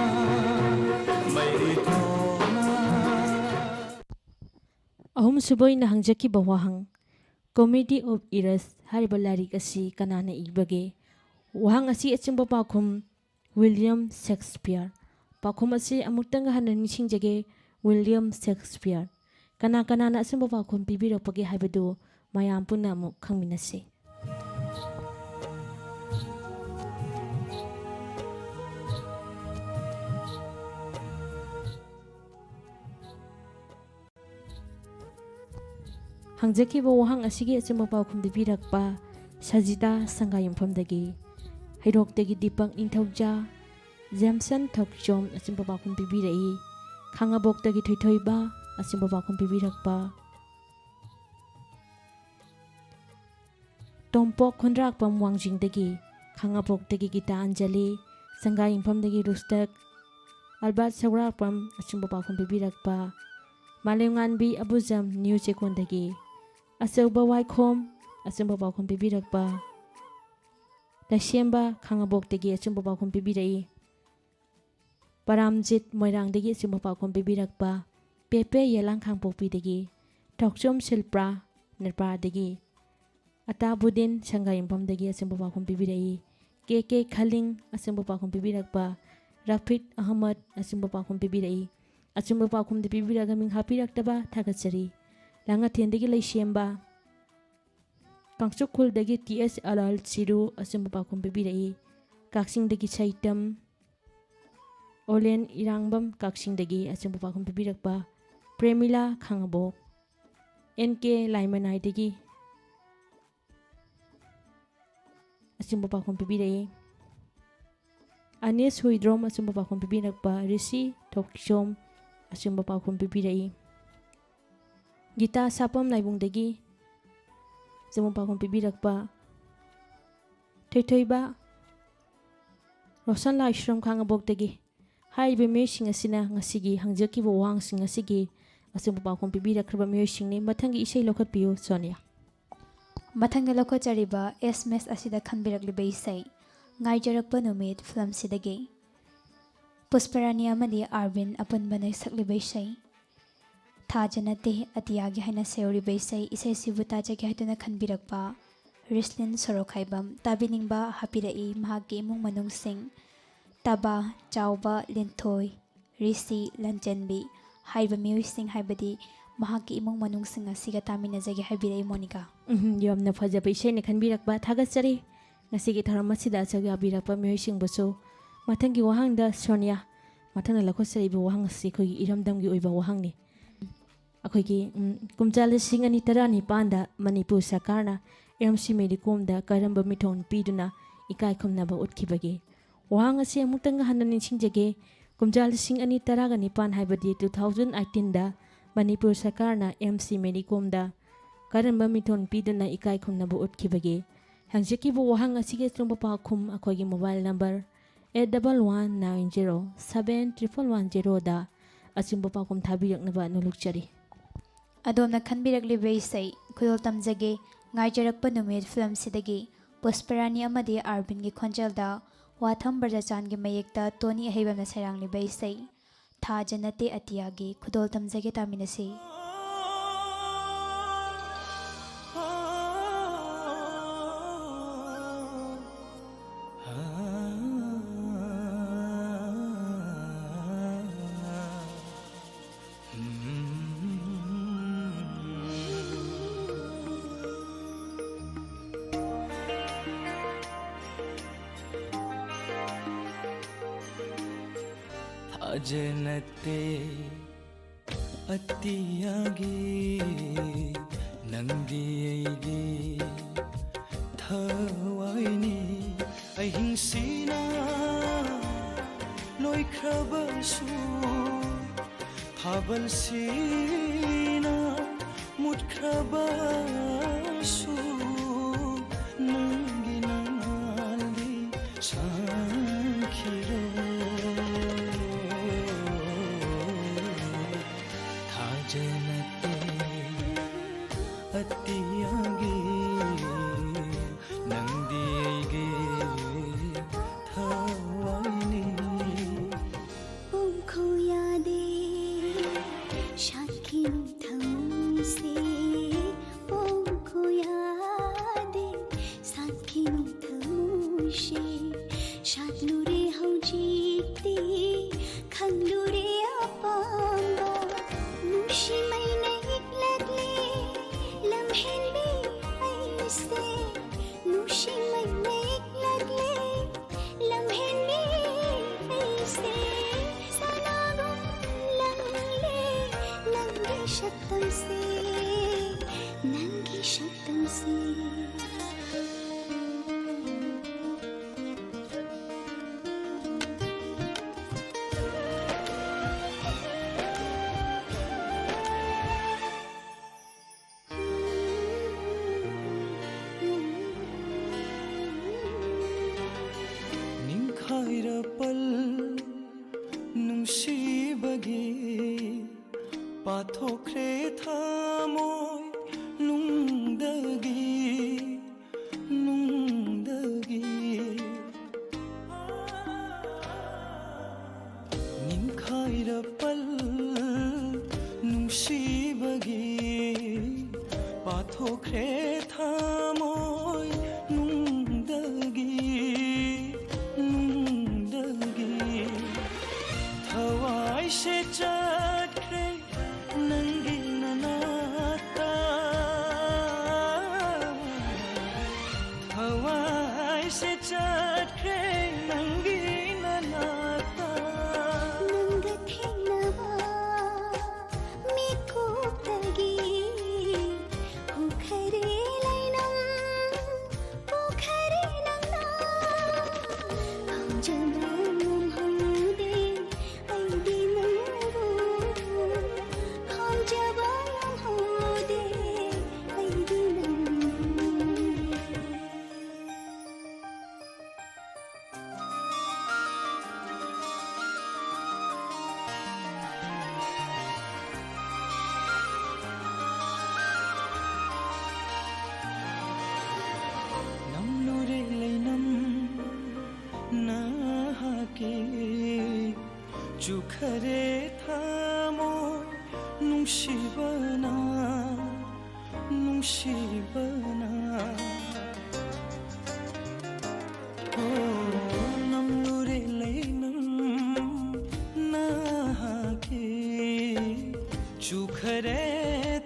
ꯃꯩꯔꯤ ꯊꯣꯛꯅ꯫ ꯑꯍꯨꯝꯁꯨꯕ ꯑꯣꯏꯅ ꯍꯪꯖꯈꯤꯕ ꯋꯥꯍꯪ, Comedy of Errors ꯍꯥꯏꯔꯤꯕ ꯂꯥꯏꯔꯤꯛ ꯑꯁꯤ ꯀꯅꯥꯅ ꯏꯕꯒꯦ? ꯋꯥꯍꯪ ꯑꯁꯤ ꯑꯆꯨꯝꯕ ꯄꯥꯎꯈꯨꯝ ꯋꯤꯂꯤꯌꯝ ꯁꯦꯛꯁꯄꯤꯌꯔ꯫ ꯄꯥꯎꯈꯨꯝ ꯑꯁꯤ ꯑꯃꯨꯛꯇꯪ ꯍꯟꯅ ꯅꯤꯡꯁꯤꯡꯖꯒꯦ, ꯋꯤꯂꯤꯌꯝ ꯁꯦꯛꯁꯄꯤꯌꯔ꯫ ꯀꯅꯥ ꯀꯅꯥꯅ ꯑꯆꯨꯝꯕ ꯄꯥꯎꯈꯨꯝ ꯄꯤꯕꯤꯔꯛꯄꯒꯦ ꯍꯥꯏꯕꯗꯨ ꯃꯌꯥꯝ ꯄꯨꯟꯅ ꯑꯃꯨꯛ ꯈꯪꯃꯤꯟꯅꯁꯤ꯫ ꯍꯪꯖꯈꯤꯕ ꯋꯥꯍꯪ ꯑꯁꯤꯒꯤ ꯑꯆꯨꯝꯕ ꯄꯥꯎꯈꯨꯝ ꯄꯤꯕꯤꯔꯛꯄ ꯁꯖꯤꯗꯥ ꯁꯪꯒꯥꯏꯌꯨꯝꯐꯝꯗꯒꯤ, ꯍꯩꯔꯣꯛꯇꯒꯤ ꯗꯤꯄꯛ ꯅꯤꯡꯊꯧꯖꯥ, ꯖꯦꯝꯁꯟ ꯊꯣꯛꯆꯣꯝ ꯑꯆꯨꯝꯕ ꯄꯥꯎꯈꯨꯝ ꯄꯤꯕꯤꯔꯛꯏ, ꯈꯥꯉꯕꯣꯛꯇꯒꯤ ꯊꯣꯏꯊꯣꯏꯕ ꯑꯆꯨꯝꯕ ꯄꯥꯎꯈꯨꯝ ꯄꯤꯕꯤꯔꯛꯄ, ꯇꯣꯝꯄꯣꯛ ꯈꯨꯟꯗ꯭ꯔꯥꯛꯄꯝ ꯋꯥꯡꯖꯤꯡꯗꯒꯤ, ꯈꯥꯉꯕꯣꯛꯇꯒꯤ ꯒꯤꯇꯥ ꯑꯟꯖꯂꯤ, ꯁꯪꯒꯥꯏꯌꯨꯝꯐꯝꯗꯒꯤ ꯔꯨꯁꯇꯛ, ꯑꯜꯕꯥꯔꯠ ꯁꯧꯒ꯭ꯔꯥꯛꯄꯝ ꯑꯆꯨꯝꯕ ꯄꯥꯎꯈꯨꯝ ꯄꯤꯕꯤꯔꯛꯄ, ꯃꯥꯂꯦꯝꯉꯥꯟꯕꯤ ꯑꯕꯨꯖꯝ ꯅ꯭ꯌꯨ ꯆꯦꯛꯀꯣꯟꯗꯒꯤ ꯑꯆꯧꯕ ꯋꯥꯏꯈꯣꯝ ꯑꯆꯨꯝꯕ ꯄꯥꯎꯈꯨꯝ ꯄꯤꯕꯤꯔꯛꯄ, ꯂꯩꯁꯦꯝꯕ ꯈꯥꯉꯕꯣꯛꯇꯒꯤ ꯑꯆꯨꯝꯕ ꯄꯥꯎꯈꯨꯝ ꯄꯤꯕꯤꯔꯛꯏ꯫ ꯄꯔꯥꯝꯖꯤꯠ ꯃꯣꯏꯔꯥꯡꯗꯒꯤ ꯑꯆꯨꯝꯕ ꯄꯥꯎꯈꯨꯝ ꯄꯤꯕꯤꯔꯛꯄ, ꯄꯦꯄꯦ ꯌꯦꯂꯥꯡ ꯈꯥꯡꯄꯣꯛꯄꯤꯗꯒꯤ, ꯊꯣꯛꯆꯣꯝ ꯁꯤꯜꯄ꯭ꯔꯥ ꯅꯦꯄꯥꯜꯗꯒꯤ, ꯑꯇꯥꯕꯨꯗꯤꯟ ꯁꯪꯒꯥꯏꯌꯨꯝꯐꯝꯗꯒꯤ ꯑꯆꯨꯝꯕ ꯄꯥꯎꯈꯨꯝ ꯄꯤꯕꯤꯔꯛꯏ꯫ ꯀꯦ ꯀꯦ ꯈꯂꯤꯡ ꯑꯆꯨꯝꯕ ꯄꯥꯎꯈꯨꯝ ꯄꯤꯕꯤꯔꯛꯄ, ꯔꯐꯤꯛ ꯑꯍꯃꯗ ꯑꯆꯨꯝꯕ ꯄꯥꯎꯈꯨꯝ ꯄꯤꯕꯤꯔꯛꯏ꯫ ꯑꯆꯨꯝꯕ ꯄꯥꯎꯈꯨꯝꯗ ꯄꯤꯕꯤꯔꯛꯑꯒ ꯃꯤꯡ ꯍꯥꯞꯄꯤꯔꯛꯇꯕ ꯊꯥꯒꯠꯆꯔꯤ꯫ ꯂꯥꯡꯉꯊꯦꯟꯗꯒꯤ ꯂꯩꯁꯦꯝꯕ, ꯀꯥꯡꯆꯨꯈꯨꯜꯗꯒꯤ ꯇꯤ ꯑꯦꯁ ꯑꯂꯥꯜ ꯆꯤꯔꯨ ꯑꯆꯨꯝꯕ ꯄꯥꯎꯈꯨꯝ ꯄꯤꯕꯤꯔꯛꯏ꯫ ꯀꯛꯆꯤꯡꯗꯒꯤ ꯁꯩꯇꯝ ꯑꯣꯂꯦꯟ ꯏꯔꯥꯡꯕꯝ ꯀꯛꯆꯤꯡꯗꯒꯤ ꯑꯆꯨꯝꯕ ꯄꯥꯎꯈꯨꯝ ꯄꯤꯕꯤꯔꯛꯄ, ꯄ꯭ꯔꯦꯃꯤꯂꯥ ꯈꯥꯉꯕꯣꯛ ꯑꯦꯟ ꯀꯦ ꯂꯥꯏꯃꯅꯥꯏꯗꯒꯤ ꯑꯆꯨꯝꯕ ꯄꯥꯎꯈꯨꯝ ꯄꯤꯕꯤꯔꯛꯏ꯫ ꯑꯅꯤꯁ ꯍꯨꯏꯗ꯭ꯔꯣꯝ ꯑꯆꯨꯝꯕ ꯄꯥꯎꯈꯨꯝ ꯄꯤꯕꯤꯔꯛꯄ, ꯔꯤꯁꯤ ꯊꯣꯛꯆꯣꯝ ꯑꯆꯨꯝꯕ ꯄꯥꯎꯈꯨꯝ ꯄꯤꯕꯤꯔꯛꯏ꯫ ꯒꯤꯇꯥ ꯁꯥꯄꯝ ꯂꯥꯏꯕꯨꯡꯗꯒꯤ ꯑꯆꯨꯝꯕ ꯄꯥꯎꯈꯨꯝ ꯄꯤꯕꯤꯔꯛꯄ, ꯊꯣꯏꯊꯣꯏꯕ ꯔꯣꯁꯟ ꯂꯥꯏꯁ꯭ꯔꯝ ꯈꯥꯉꯕꯣꯛꯇꯒꯤ꯫ ꯍꯥꯏꯔꯤꯕ ꯃꯤꯑꯣꯏꯁꯤꯡ ꯑꯁꯤꯅ ꯉꯁꯤꯒꯤ ꯍꯪꯖꯈꯤꯕ ꯋꯥꯍꯪꯁꯤꯡ ꯑꯁꯤꯒꯤ ꯑꯆꯨꯝꯕ ꯄꯥꯎꯈꯨꯝ ꯄꯤꯕꯤꯔꯛꯈ꯭ꯔꯕ ꯃꯤꯑꯣꯏꯁꯤꯡꯅꯤ꯫ ꯃꯊꯪꯒꯤ ꯏꯁꯩ ꯂꯧꯈꯠꯄꯤꯌꯨ ꯁꯣꯅꯤꯌꯥ꯫ ꯃꯊꯪꯗ ꯂꯧꯈꯠꯆꯔꯤꯕ ꯑꯦꯁ ꯑꯦꯝ ꯑꯦꯁ ꯑꯁꯤꯗ ꯈꯟꯕꯤꯔꯛꯂꯤꯕ ꯏꯁꯩ ꯉꯥꯏꯖꯔꯛꯄ ꯅꯨꯃꯤꯠ ꯐꯤꯂꯝꯁꯤꯗꯒꯤ꯫ ꯄꯨꯁꯄꯔꯥꯅꯤ ꯑꯃꯗꯤ ꯑꯥꯔꯕꯤꯟ ꯑꯄꯨꯟꯕꯅ ꯁꯛꯂꯤꯕ ꯏꯁꯩ ꯊꯥꯖ ꯅꯠꯇꯦ ꯑꯇꯤꯌꯥꯒꯤ ꯍꯥꯏꯅ ꯁꯩꯌꯧꯔꯤꯕ ꯏꯁꯩ, ꯏꯁꯩꯁꯤꯕꯨ ꯇꯥꯖꯒꯦ ꯍꯥꯏꯗꯨꯅ ꯈꯟꯕꯤꯔꯛꯄ ꯔꯤꯁꯂꯤꯟ ꯁꯣꯔꯣꯛꯈꯥꯏꯕꯝ꯫ ꯇꯥꯕꯤꯅꯤꯡꯕ ꯍꯥꯞꯄꯤꯔꯛꯏ ꯃꯍꯥꯛꯀꯤ ꯏꯃꯨꯡ ꯃꯅꯨꯡꯁꯤꯡ ꯇꯕꯥ, ꯆꯥꯎꯕ, ꯂꯤꯟꯊꯣꯏ, ꯔꯤꯁꯤ, ꯂꯟꯆꯦꯟꯕꯤ ꯍꯥꯏꯔꯤꯕ ꯃꯤꯑꯣꯏꯁꯤꯡ, ꯍꯥꯏꯕꯗꯤ ꯃꯍꯥꯛꯀꯤ ꯏꯃꯨꯡ ꯃꯅꯨꯡꯁꯤꯡ ꯑꯁꯤꯒ ꯇꯥꯃꯤꯟꯅꯖꯒꯦ ꯍꯥꯏꯕꯤꯔꯛꯏ ꯃꯣꯅꯤꯀꯥ꯫ ꯎꯝ, ꯌꯥꯝꯅ ꯐꯖꯕ ꯏꯁꯩꯅ ꯈꯟꯕꯤꯔꯛꯄ ꯊꯥꯒꯠꯆꯔꯤ꯫ ꯉꯁꯤꯒꯤ ꯊꯧꯔꯝ ꯑꯁꯤꯗ ꯁꯔꯨꯛ ꯌꯥꯕꯤꯔꯛꯄ ꯃꯤꯑꯣꯏꯁꯤꯡꯕꯨꯁꯨ꯫ ꯃꯊꯪꯒꯤ ꯋꯥꯍꯪꯗ ꯁꯣꯅꯤꯌꯥ, ꯃꯊꯪꯗ ꯂꯧꯈꯠꯆꯔꯤꯕ ꯋꯥꯍꯪ ꯑꯁꯤ ꯑꯩꯈꯣꯏꯒꯤ ꯏꯔꯝꯗꯝꯒꯤ ꯑꯣꯏꯕ ꯋꯥꯍꯪꯅꯤ꯫ ꯑꯩꯈꯣꯏꯒꯤ, ꯎꯝ, ꯀꯨꯝꯖꯥ ꯂꯤꯁꯤꯡ ꯑꯅꯤ ꯇꯔꯥꯅꯤꯄꯥꯟꯗ ꯃꯅꯤꯄꯨꯔ ꯁꯔꯀꯥꯔꯅ ꯑꯦꯝ ꯁꯤ ꯃꯦꯔꯤ ꯀꯣꯝꯗ ꯀꯔꯝꯕ ꯃꯤꯡꯊꯣꯟ ꯄꯤꯗꯨꯅ ꯏꯀꯥꯏ ꯈꯨꯝꯅꯕ ꯎꯠꯈꯤꯕꯒꯦ? ꯋꯥꯍꯪ ꯑꯁꯤ ꯑꯃꯨꯛꯇꯪ ꯍꯟꯅ ꯅꯤꯡꯁꯤꯡꯖꯒꯦ꯫ ꯀꯨꯝꯖꯥ ꯂꯤꯁꯤꯡ ꯑꯅꯤ ꯇꯔꯥꯒ ꯅꯤꯄꯥꯟ, ꯍꯥꯏꯕꯗꯤ two thousand eighteenꯗ ꯃꯅꯤꯄꯨꯔ ꯁꯔꯀꯥꯔꯅ ꯑꯦꯝ ꯁꯤ ꯃꯦꯔꯤ ꯀꯣꯝꯗ ꯀꯔꯝꯕ ꯃꯤꯡꯊꯣꯟ ꯄꯤꯗꯨꯅ ꯏꯀꯥꯏ ꯈꯨꯝꯅꯕ ꯎꯠꯈꯤꯕꯒꯦ? ꯍꯪꯖꯈꯤꯕ ꯋꯥꯍꯪ ꯑꯁꯤꯒꯤ ꯑꯆꯨꯝꯕ ꯄꯥꯎꯈꯨꯝ ꯑꯩꯈꯣꯏꯒꯤ mobile number eight double one nine zero seven triple one ꯖꯦꯔꯣꯗ ꯑꯆꯨꯝꯕ ꯄꯥꯎꯈꯨꯝ ꯊꯥꯕꯤꯔꯛꯅꯕ ꯅꯣꯜꯂꯨꯛꯆꯔꯤ꯫ ꯑꯗꯣꯝꯅ ꯈꯟꯕꯤꯔꯛꯂꯤꯕ ꯏꯁꯩ ꯈꯨꯗꯣꯜ ꯇꯝꯖꯒꯦ꯫ ꯉꯥꯏꯖꯔꯛꯄ ꯅꯨꯃꯤꯠ ꯐꯤꯂꯝꯁꯤꯗꯒꯤ ꯄꯨꯁꯄꯔꯥꯅꯤ ꯑꯃꯗꯤ ꯑꯥꯔꯕꯤꯟꯒꯤ ꯈꯣꯟꯖꯦꯜꯗ ꯋꯥꯊꯝ ꯕ꯭ꯔꯖꯆꯥꯟꯒꯤ ꯃꯌꯦꯛꯇ ꯇꯣꯅꯤ ꯑꯍꯩꯕꯝꯅ ꯁꯩꯔꯥꯡꯂꯤꯕ ꯏꯁꯩ ꯊꯥꯖ ꯅꯠꯇꯦ ꯑꯇꯤꯌꯥꯒꯤ ꯈꯨꯗꯣꯜ ꯇꯝꯖꯒꯦ, ꯇꯥꯃꯤꯟꯅꯁꯤ꯫ ꯊꯥꯖ ꯅꯠꯇꯦ ꯑꯇꯤꯌꯥꯒꯤ, ꯅꯪꯗꯤ ꯑꯩꯒꯤ ꯊꯋꯥꯏꯅꯤ꯫ ꯑꯍꯤꯡꯁꯤꯅ ꯂꯣꯏꯈ꯭ꯔꯕꯁꯨ, ꯊꯥꯕꯜꯁꯤꯅ ꯃꯨꯠꯈ꯭ꯔꯕꯁꯨ, ꯅꯪꯒꯤ ꯅꯉꯥꯜꯗꯤ ꯁꯪꯈꯤꯔꯣꯏ꯫ ꯊꯥꯖ ꯅꯠꯇꯦ ꯑꯇꯤꯌꯥꯒꯤ, ꯅꯪꯗꯤ ꯑꯩꯒꯤ ꯊꯋꯥꯏꯅꯤ꯫ ꯄꯣꯡꯈꯣ ꯌꯥꯗꯦ ꯁꯥꯠꯈꯤꯅꯨ ꯊꯃꯣꯏꯁꯦ, ꯄꯣꯡꯈꯣ ꯌꯥꯗꯦ ꯁꯥꯠꯈꯤꯅꯨ ꯊꯃꯣꯏꯁꯦ꯫ ꯁꯥꯠꯂꯨꯔꯦ ꯍꯧꯖꯤꯛꯇꯤ ꯈꯪꯂꯨꯔꯦ ꯑꯄꯥꯝꯕ, ꯅꯨꯡꯁꯤ ꯃꯩꯅ ꯏꯛꯂꯛꯂꯦ ꯂꯝꯍꯦꯟꯕꯤ ꯑꯩꯁꯦ, ꯅꯨꯡꯁꯤ ꯃꯩꯅ ꯏꯛꯂꯛꯂꯦ ꯂꯝꯍꯦꯟꯕꯤ ꯑꯩꯁꯦ꯫ ꯁꯅꯥꯒꯨꯝ ꯂꯪꯂꯦ ꯅꯪꯒꯤ ꯁꯛꯇꯝꯁꯦ, ꯅꯪꯒꯤ ꯁꯛꯇꯝꯁꯦ꯫ ꯅꯤꯡꯈꯥꯏꯔ ꯄꯜ ꯅꯨꯡꯁꯤꯕꯒꯤ ꯄꯥꯊꯣꯛꯈ꯭ꯔꯦ ꯊꯃꯣꯏ ꯅꯨꯡꯗꯒꯤ, ꯅꯨꯡꯗꯒꯤ꯫ ꯅꯤꯡꯈꯥꯏꯔ ꯄꯜ ꯅꯨꯡꯁꯤꯕꯒꯤ ꯄꯥꯊꯣꯛꯈ꯭ꯔꯦ ꯊꯃꯣꯏ ꯅꯨꯡꯗꯒꯤ, ꯅꯨꯡꯗꯒꯤ꯫ ꯊꯋꯥꯏꯁꯦ ꯆꯠꯈ꯭ꯔꯦ ꯅꯪꯒꯤ ꯅꯅꯥꯛꯇ, ꯊꯋꯥꯏꯁꯦ ꯆꯠꯈ꯭ꯔꯦ ꯅꯪꯒꯤ ꯅꯅꯥꯛꯇ꯫ ꯅꯪꯒ ꯊꯦꯡꯅꯕ ꯃꯤꯀꯨꯞꯇꯒꯤ ꯎꯈꯔꯦ ꯂꯩꯅꯝ, ꯎꯈꯔꯦ ꯅꯪꯅ꯫ ꯈꯪꯖꯕ ꯉꯝꯍꯧꯗꯦ ꯑꯩꯗꯤ ꯅꯪꯕꯨ, ꯈꯪꯖꯕ ꯉꯝꯍꯧꯗꯦ ꯑꯩꯗꯤ ꯅꯪꯕꯨ꯫ ꯅꯝꯂꯨꯔꯦ ꯂꯩꯅꯝ ꯅꯍꯥꯛꯀꯤ, ꯆꯨꯈꯔꯦ ꯊꯃꯣꯏ ꯅꯨꯡꯁꯤꯕꯅ, ꯅꯨꯡꯁꯤꯕꯅ꯫ ꯑꯣ, ꯅꯝꯂꯨꯔꯦ ꯂꯩꯅꯝ ꯅꯍꯥꯛꯀꯤ, ꯆꯨꯈꯔꯦ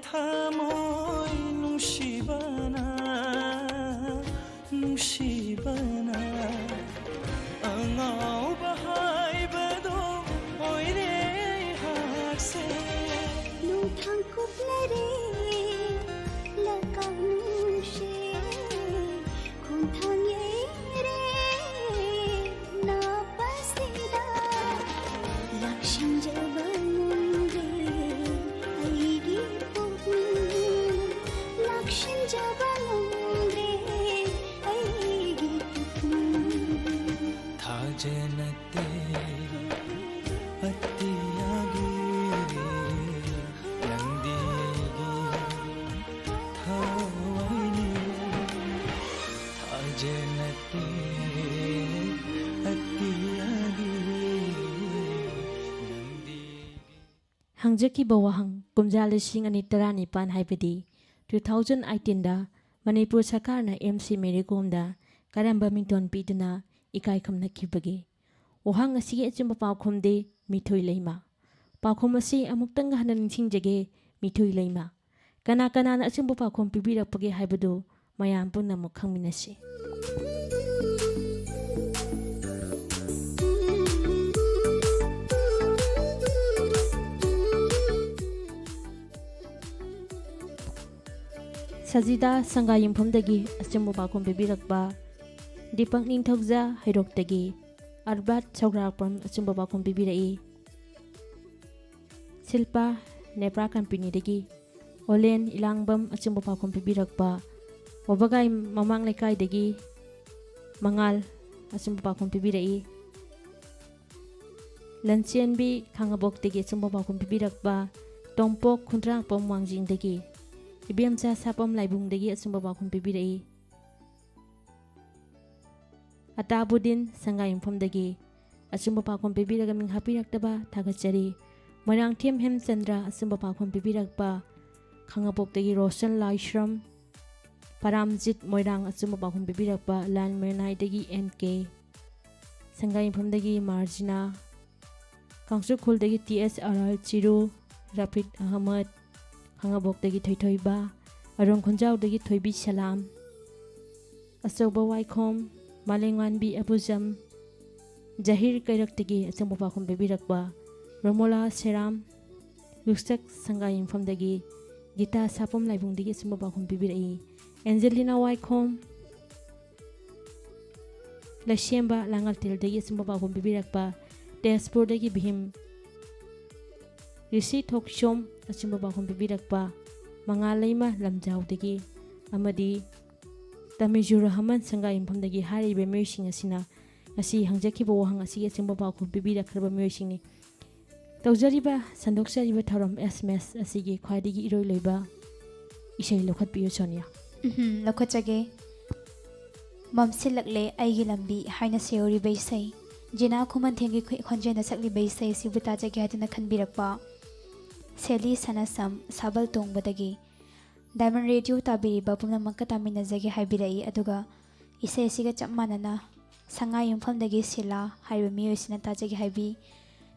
ꯊꯃꯣꯏ ꯅꯨꯡꯁꯤꯕꯅ, ꯅꯨꯡꯁꯤꯕꯅ꯫ ꯑꯉꯥꯎꯕ ꯍꯥꯏꯕꯗꯣ ꯑꯣꯏꯔꯦ ꯑꯩꯍꯥꯛꯁꯦ꯫ ꯅꯨꯡꯊꯪ ꯀꯨꯞꯂꯔꯦ ꯂꯀꯥꯡꯅꯨꯡꯁꯦ, ꯈꯣꯡꯊꯥꯡ ꯌꯩꯔꯦ ꯅꯥꯄꯥꯁꯤꯗ꯫ ꯂꯥꯛꯁꯤꯟꯖꯕ ꯉꯝꯗ꯭ꯔꯦ ꯑꯩꯒꯤ ꯄꯨꯛꯅꯤꯡ, ꯂꯥꯛꯁꯤꯟꯖꯕ ꯉꯝꯗ꯭ꯔꯦ ꯑꯩꯒꯤ ꯄꯨꯛꯅꯤꯡ꯫ ꯊꯥꯖꯅ ꯍꯪꯖꯈꯤꯕ ꯋꯥꯍꯪ, ꯀꯨꯝꯖꯥ ꯂꯤꯁꯤꯡ ꯑꯅꯤ ꯇꯔꯥꯅꯤꯄꯥꯟ, ꯍꯥꯏꯕꯗꯤ two thousand eighteenꯗ ꯃꯅꯤꯄꯨꯔ ꯁꯔꯀꯥꯔꯅ ꯑꯦꯝ ꯁꯤ ꯃꯦꯔꯤ ꯀꯣꯝꯗ ꯀꯔꯝꯕ ꯃꯤꯡꯊꯣꯟ ꯄꯤꯗꯨꯅ ꯏꯀꯥꯏ ꯈꯨꯝꯅꯈꯤꯕꯒꯦ? ꯋꯥꯍꯪ ꯑꯁꯤꯒꯤ ꯑꯆꯨꯝꯕ ꯄꯥꯎꯈꯨꯝꯗꯤ ꯃꯤꯊꯣꯏ ꯂꯩꯃ꯫ ꯄꯥꯎꯈꯨꯝ ꯑꯁꯤ ꯑꯃꯨꯛꯇꯪꯒ ꯍꯟꯅ ꯅꯤꯡꯁꯤꯡꯖꯒꯦ, ꯃꯤꯊꯣꯏ ꯂꯩꯃ꯫ ꯀꯅꯥ ꯀꯅꯥꯅ ꯑꯆꯨꯝꯕ ꯄꯥꯎꯈꯨꯝ ꯄꯤꯕꯤꯔꯛꯄꯒꯦ ꯍꯥꯏꯕꯗꯨ ꯃꯌꯥꯝ ꯄꯨꯝꯅꯃꯛ ꯈꯪꯃꯤꯟꯅꯁꯤ꯫ ꯁꯖꯤꯗꯥ ꯁꯪꯒꯥꯏꯌꯨꯝꯐꯝꯗꯒꯤ ꯑꯆꯨꯝꯕ ꯄꯥꯎꯈꯨꯝ ꯄꯤꯕꯤꯔꯛꯄ, ꯗꯤꯄꯛ ꯅꯤꯡꯊꯧꯖꯥ ꯍꯩꯔꯣꯛꯇꯒꯤ, ꯑꯔꯕꯥꯠ ꯁꯧꯒ꯭ꯔꯥꯛꯄꯝ ꯑꯆꯨꯝꯕ ꯄꯥꯎꯈꯨꯝ ꯄꯤꯕꯤꯔꯛꯏ꯫ ꯁꯤꯜꯄꯥ ꯅꯦꯄ꯭ꯔꯥ ꯀꯝꯄꯦꯅꯤꯗꯒꯤ ꯑꯣꯂꯦꯟ ꯏꯂꯥꯡꯕꯝ ꯑꯆꯨꯝꯕ ꯄꯥꯎꯈꯨꯝ ꯄꯤꯕꯤꯔꯛꯄ, ꯋꯥꯕꯒꯥꯏ ꯃꯃꯥꯡ ꯂꯩꯀꯥꯏꯗꯒꯤ ꯃꯉꯥꯜ ꯑꯆꯨꯝꯕ ꯄꯥꯎꯈꯨꯝ ꯄꯤꯕꯤꯔꯛꯏ꯫ ꯂꯟꯆꯦꯟꯕꯤ ꯈꯥꯉꯕꯣꯛꯇꯒꯤ ꯑꯆꯨꯝꯕ ꯄꯥꯎꯈꯨꯝ ꯄꯤꯕꯤꯔꯛꯄ, ꯇꯣꯝꯄꯣꯛ ꯈꯨꯟꯗ꯭ꯔꯥꯛꯄꯝ ꯋꯥꯡꯖꯤꯡꯗꯒꯤ, ꯏꯕꯦꯝꯆꯥ ꯁꯥꯄꯝ ꯂꯥꯏꯕꯨꯡꯗꯒꯤ ꯑꯆꯨꯝꯕ ꯄꯥꯎꯈꯨꯝ ꯄꯤꯕꯤꯔꯛꯏ꯫ ꯑꯇꯥꯕꯨꯗꯤꯟ ꯁꯪꯒꯥꯏꯌꯨꯝꯐꯝꯗꯒꯤ ꯑꯆꯨꯝꯕ ꯄꯥꯎꯈꯨꯝ ꯄꯤꯕꯤꯔꯒ ꯃꯤꯡ ꯍꯥꯞꯄꯤꯔꯛꯇꯕ ꯊꯥꯒꯠꯆꯔꯤ꯫ ꯃꯣꯏꯔꯥꯡꯊꯦꯝ ꯍꯦꯝꯆꯟꯗ꯭ꯔ ꯑꯆꯨꯝꯕ ꯄꯥꯎꯈꯨꯝ ꯄꯤꯕꯤꯔꯛꯄ, ꯈꯥꯉꯕꯣꯛꯇꯒꯤ ꯔꯣꯁꯟ ꯂꯥꯏꯁ꯭ꯔꯝ, ꯄꯔꯥꯝꯖꯤꯠ ꯃꯣꯏꯔꯥꯡ ꯑꯆꯨꯝꯕ ꯄꯥꯎꯈꯨꯝ ꯄꯤꯕꯤꯔꯛꯄ, ꯂꯥꯜ ꯃꯦꯔꯅꯥꯏꯗꯒꯤ ꯑꯦꯟ ꯀꯦ, ꯁꯪꯒꯥꯏꯌꯨꯝꯐꯝꯗꯒꯤ ꯃꯥꯔꯖꯤꯅꯥ, ꯀꯥꯡꯆꯨꯈꯨꯜꯗꯒꯤ T S R R Chiru, Rafit Ahmad, ꯈꯥꯉꯕꯣꯛꯇꯒꯤ ꯊꯣꯏꯊꯣꯏꯕ, ꯑꯔꯣꯡ ꯈꯨꯟꯖꯥꯎꯗꯒꯤ ꯊꯣꯏꯕꯤ ꯁꯂꯥꯝ, ꯑꯆꯧꯕ ꯋꯥꯏꯈꯣꯝ, ꯃꯥꯂꯦꯝꯉꯥꯟꯕꯤ ꯑꯕꯨꯖꯝ, ꯖꯍꯤꯔ ꯀꯩꯔꯛꯇꯒꯤ ꯑꯆꯨꯝꯕ ꯄꯥꯎꯈꯨꯝ ꯄꯤꯕꯤꯔꯛꯄ, ꯔꯣꯃꯣꯂꯥ ꯁꯦꯔꯥꯝ, ꯂꯨꯛꯆꯛ ꯁꯪꯒꯥꯏꯌꯨꯝꯐꯝꯗꯒꯤ ꯒꯤꯇꯥ ꯁꯥꯄꯝ ꯂꯥꯏꯕꯨꯡꯗꯒꯤ ꯑꯆꯨꯝꯕ ꯄꯥꯎꯈꯨꯝ ꯄꯤꯕꯤꯔꯛꯏ꯫ ꯑꯦꯟꯖꯦꯂꯤꯅꯥ ꯋꯥꯏꯈꯣꯝ, ꯂꯩꯁꯦꯝꯕ ꯂꯥꯡꯉꯜꯇꯦꯜꯗꯒꯤ ꯑꯆꯨꯝꯕ ꯄꯥꯎꯈꯨꯝ ꯄꯤꯕꯤꯔꯛꯄ, ꯇꯦꯖꯄꯨꯔꯗꯒꯤ ꯚꯤꯝ, ꯔꯤꯁꯤ ꯊꯣꯛꯆꯣꯝ ꯑꯆꯨꯝꯕ ꯄꯥꯎꯈꯨꯝ ꯄꯤꯕꯤꯔꯛꯄ, ꯃꯉꯥꯜ ꯂꯩꯃ ꯂꯝꯖꯥꯎꯗꯒꯤ, ꯑꯃꯗꯤ ꯇꯃꯤꯖꯨꯔ ꯔꯍꯃꯟ ꯁꯪꯒꯥꯏꯌꯨꯝꯐꯝꯗꯒꯤ ꯍꯥꯏꯔꯤꯕ ꯃꯤꯑꯣꯏꯁꯤꯡ ꯑꯁꯤꯅ ꯉꯁꯤ ꯍꯪꯖꯈꯤꯕ ꯋꯥꯍꯪ ꯑꯁꯤꯒꯤ ꯑꯆꯨꯝꯕ ꯄꯥꯎꯈꯨꯝ ꯄꯤꯕꯤꯔꯛꯈ꯭ꯔꯕ ꯃꯤꯑꯣꯏꯁꯤꯡꯅꯤ꯫ ꯇꯧꯖꯔꯤꯕ, ꯁꯟꯗꯣꯛꯆꯔꯤꯕ ꯊꯧꯔꯝ ꯑꯦꯁ ꯑꯦꯝ ꯑꯦꯁ ꯑꯁꯤꯒꯤ ꯈ꯭ꯋꯥꯏꯗꯒꯤ ꯏꯔꯣꯏ ꯂꯣꯏꯕ ꯏꯁꯩ ꯂꯧꯈꯠꯄꯤꯌꯨ, ꯁꯣꯅꯤꯌꯥ꯫ ꯎꯝꯍꯨꯝ, ꯂꯧꯈꯠꯆꯒꯦ꯫ ꯃꯝꯁꯤꯜꯂꯛꯂꯦ ꯑꯩꯒꯤ ꯂꯝꯕꯤ ꯍꯥꯏꯅ ꯁꯦꯌꯧꯔꯤꯕ ꯏꯁꯩ, ꯖꯤꯅꯥ ꯈꯨꯃꯟꯊꯦꯝꯒꯤ ꯈꯨ-, ꯈꯣꯟꯖꯦꯜꯅ ꯁꯛꯂꯤꯕ ꯏꯁꯩ ꯑꯁꯤꯕꯨ ꯇꯥꯖꯒꯦ ꯍꯥꯏꯗꯨꯅ ꯈꯟꯕꯤꯔꯛꯄ ꯁꯦꯂꯤ ꯁꯅꯥꯁꯝ ꯁꯥꯕꯜ ꯇꯣꯡꯕꯗꯒꯤ꯫ ꯗꯥꯏꯃꯟ ꯔꯦꯗꯤꯑꯣ ꯇꯥꯕꯤꯔꯤꯕ ꯄꯨꯝꯅꯃꯛꯀ ꯇꯥꯃꯤꯟꯅꯖꯒꯦ ꯍꯥꯏꯕꯤꯔꯛꯏ, ꯑꯗꯨꯒ ꯏꯁꯩ ꯑꯁꯤꯒ ꯆꯞ ꯃꯥꯟꯅꯅ ꯁꯉꯥꯏ ꯌꯨꯝꯐꯝꯗꯒꯤ ꯁꯤꯂꯥ ꯍꯥꯏꯔꯤꯕ ꯃꯤꯑꯣꯏꯁꯤꯅ ꯇꯥꯖꯒꯦ ꯍꯥꯏꯕꯤ,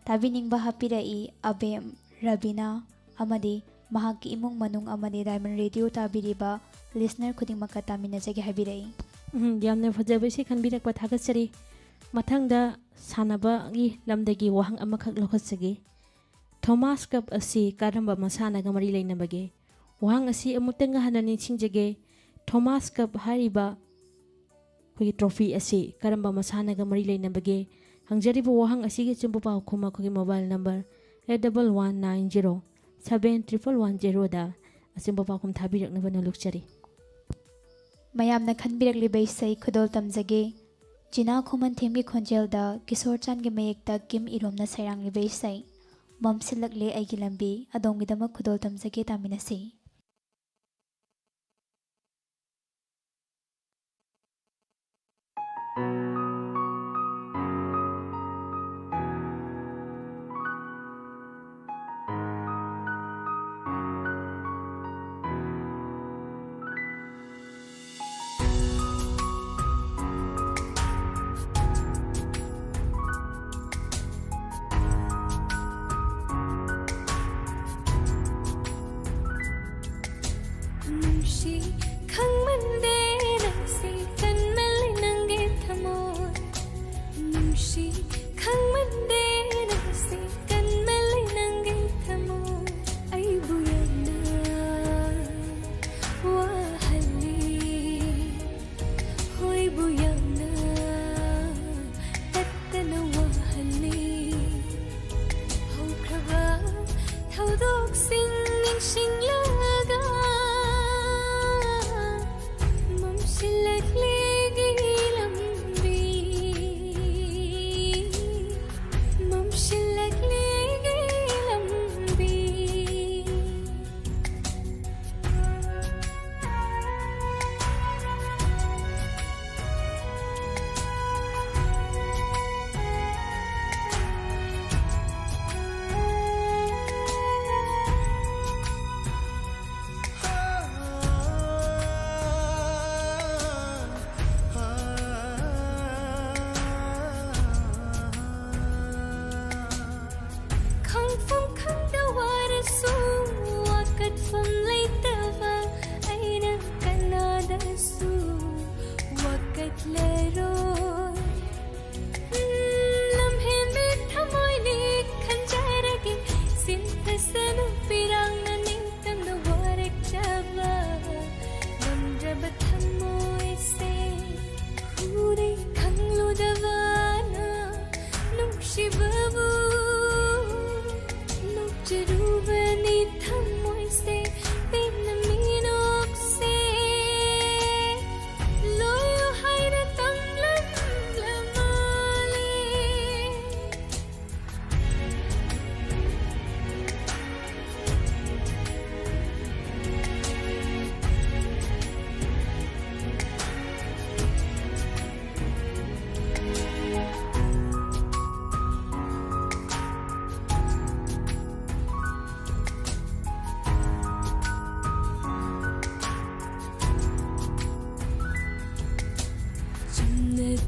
ꯇꯥꯕꯤꯅꯤꯡꯕ ꯍꯥꯞꯄꯤꯔꯛꯏ꯫ ꯑꯕꯦꯝ, ꯔꯕꯤꯅꯥ ꯑꯃꯗꯤ ꯃꯍꯥꯛꯀꯤ ꯏꯃꯨꯡ ꯃꯅꯨꯡ ꯑꯃꯗꯤ ꯗꯥꯏꯃꯟ ꯔꯦꯗꯤꯑꯣ ꯇꯥꯕꯤꯔꯤꯕ ꯂꯤꯁꯅꯔ ꯈꯨꯗꯤꯡꯃꯛꯀ ꯇꯥꯃꯤꯟꯅꯖꯒꯦ ꯍꯥꯏꯕꯤꯔꯛꯏ꯫ ꯎꯝ, ꯌꯥꯝꯅ ꯐꯖꯕ ꯏꯁꯩ ꯈꯟꯕꯤꯔꯛꯄ ꯊꯥꯒꯠꯆꯔꯤ꯫ ꯃꯊꯪꯗ ꯁꯥꯟꯅꯕꯒꯤ ꯂꯝꯗꯒꯤ ꯋꯥꯍꯪ ꯑꯃꯈꯛ ꯂꯧꯈꯠꯆꯒꯦ꯫ ꯊꯣꯃꯥꯁ ꯀꯞ ꯑꯁꯤ ꯀꯔꯝꯕ ꯃꯁꯥꯟꯅꯒ ꯃꯔꯤ ꯂꯩꯅꯕꯒꯦ? ꯋꯥꯍꯪ ꯑꯁꯤ ꯑꯃꯨꯛꯇꯪꯒ ꯍꯟꯅ ꯅꯤꯡꯁꯤꯡꯖꯒꯦ꯫ ꯊꯣꯃꯥꯁ ꯀꯞ ꯍꯥꯏꯔꯤꯕ ꯑꯩꯈꯣꯏꯒꯤ ꯇ꯭ꯔꯣꯐꯤ ꯑꯁꯤ ꯀꯔꯝꯕ ꯃꯁꯥꯟꯅꯒ ꯃꯔꯤ ꯂꯩꯅꯕꯒꯦ? ꯍꯪꯖꯔꯤꯕ ꯋꯥꯍꯪ ꯑꯁꯤꯒꯤ ꯑꯆꯨꯝꯕ ꯄꯥꯎꯈꯨꯝ ꯑꯩꯈꯣꯏꯒꯤ mobile number eight double one nine zero seven triple one zeroꯗ ꯑꯆꯨꯝꯕ ꯄꯥꯎꯈꯨꯝ ꯊꯥꯕꯤꯔꯛꯅꯕ ꯅꯣꯂꯨꯛꯆꯔꯤ꯫ ꯃꯌꯥꯝꯅ ꯈꯟꯕꯤꯔꯛꯂꯤꯕ ꯏꯁꯩ ꯈꯨꯗꯣꯜ ꯇꯝꯖꯒꯦ꯫ ꯖꯤꯅꯥ ꯈꯨꯃꯟꯊꯦꯝꯒꯤ ꯈꯣꯟꯖꯦꯜꯗ ꯀꯤꯁꯣꯔ ꯆꯥꯟꯒꯤ ꯃꯌꯦꯛꯇ ꯀꯤꯝ ꯏꯔꯣꯝꯅ ꯁꯩꯔꯥꯡꯂꯤꯕ ꯏꯁꯩ ꯃꯝꯁꯤꯜꯂꯛꯂꯦ ꯑꯩꯒꯤ ꯂꯝꯕꯤ ꯑꯗꯣꯝꯒꯤꯗꯃꯛ ꯈꯨꯗꯣꯜ ꯇꯝꯖꯒꯦ, ꯇꯥꯃꯤꯟꯅꯁꯤ꯫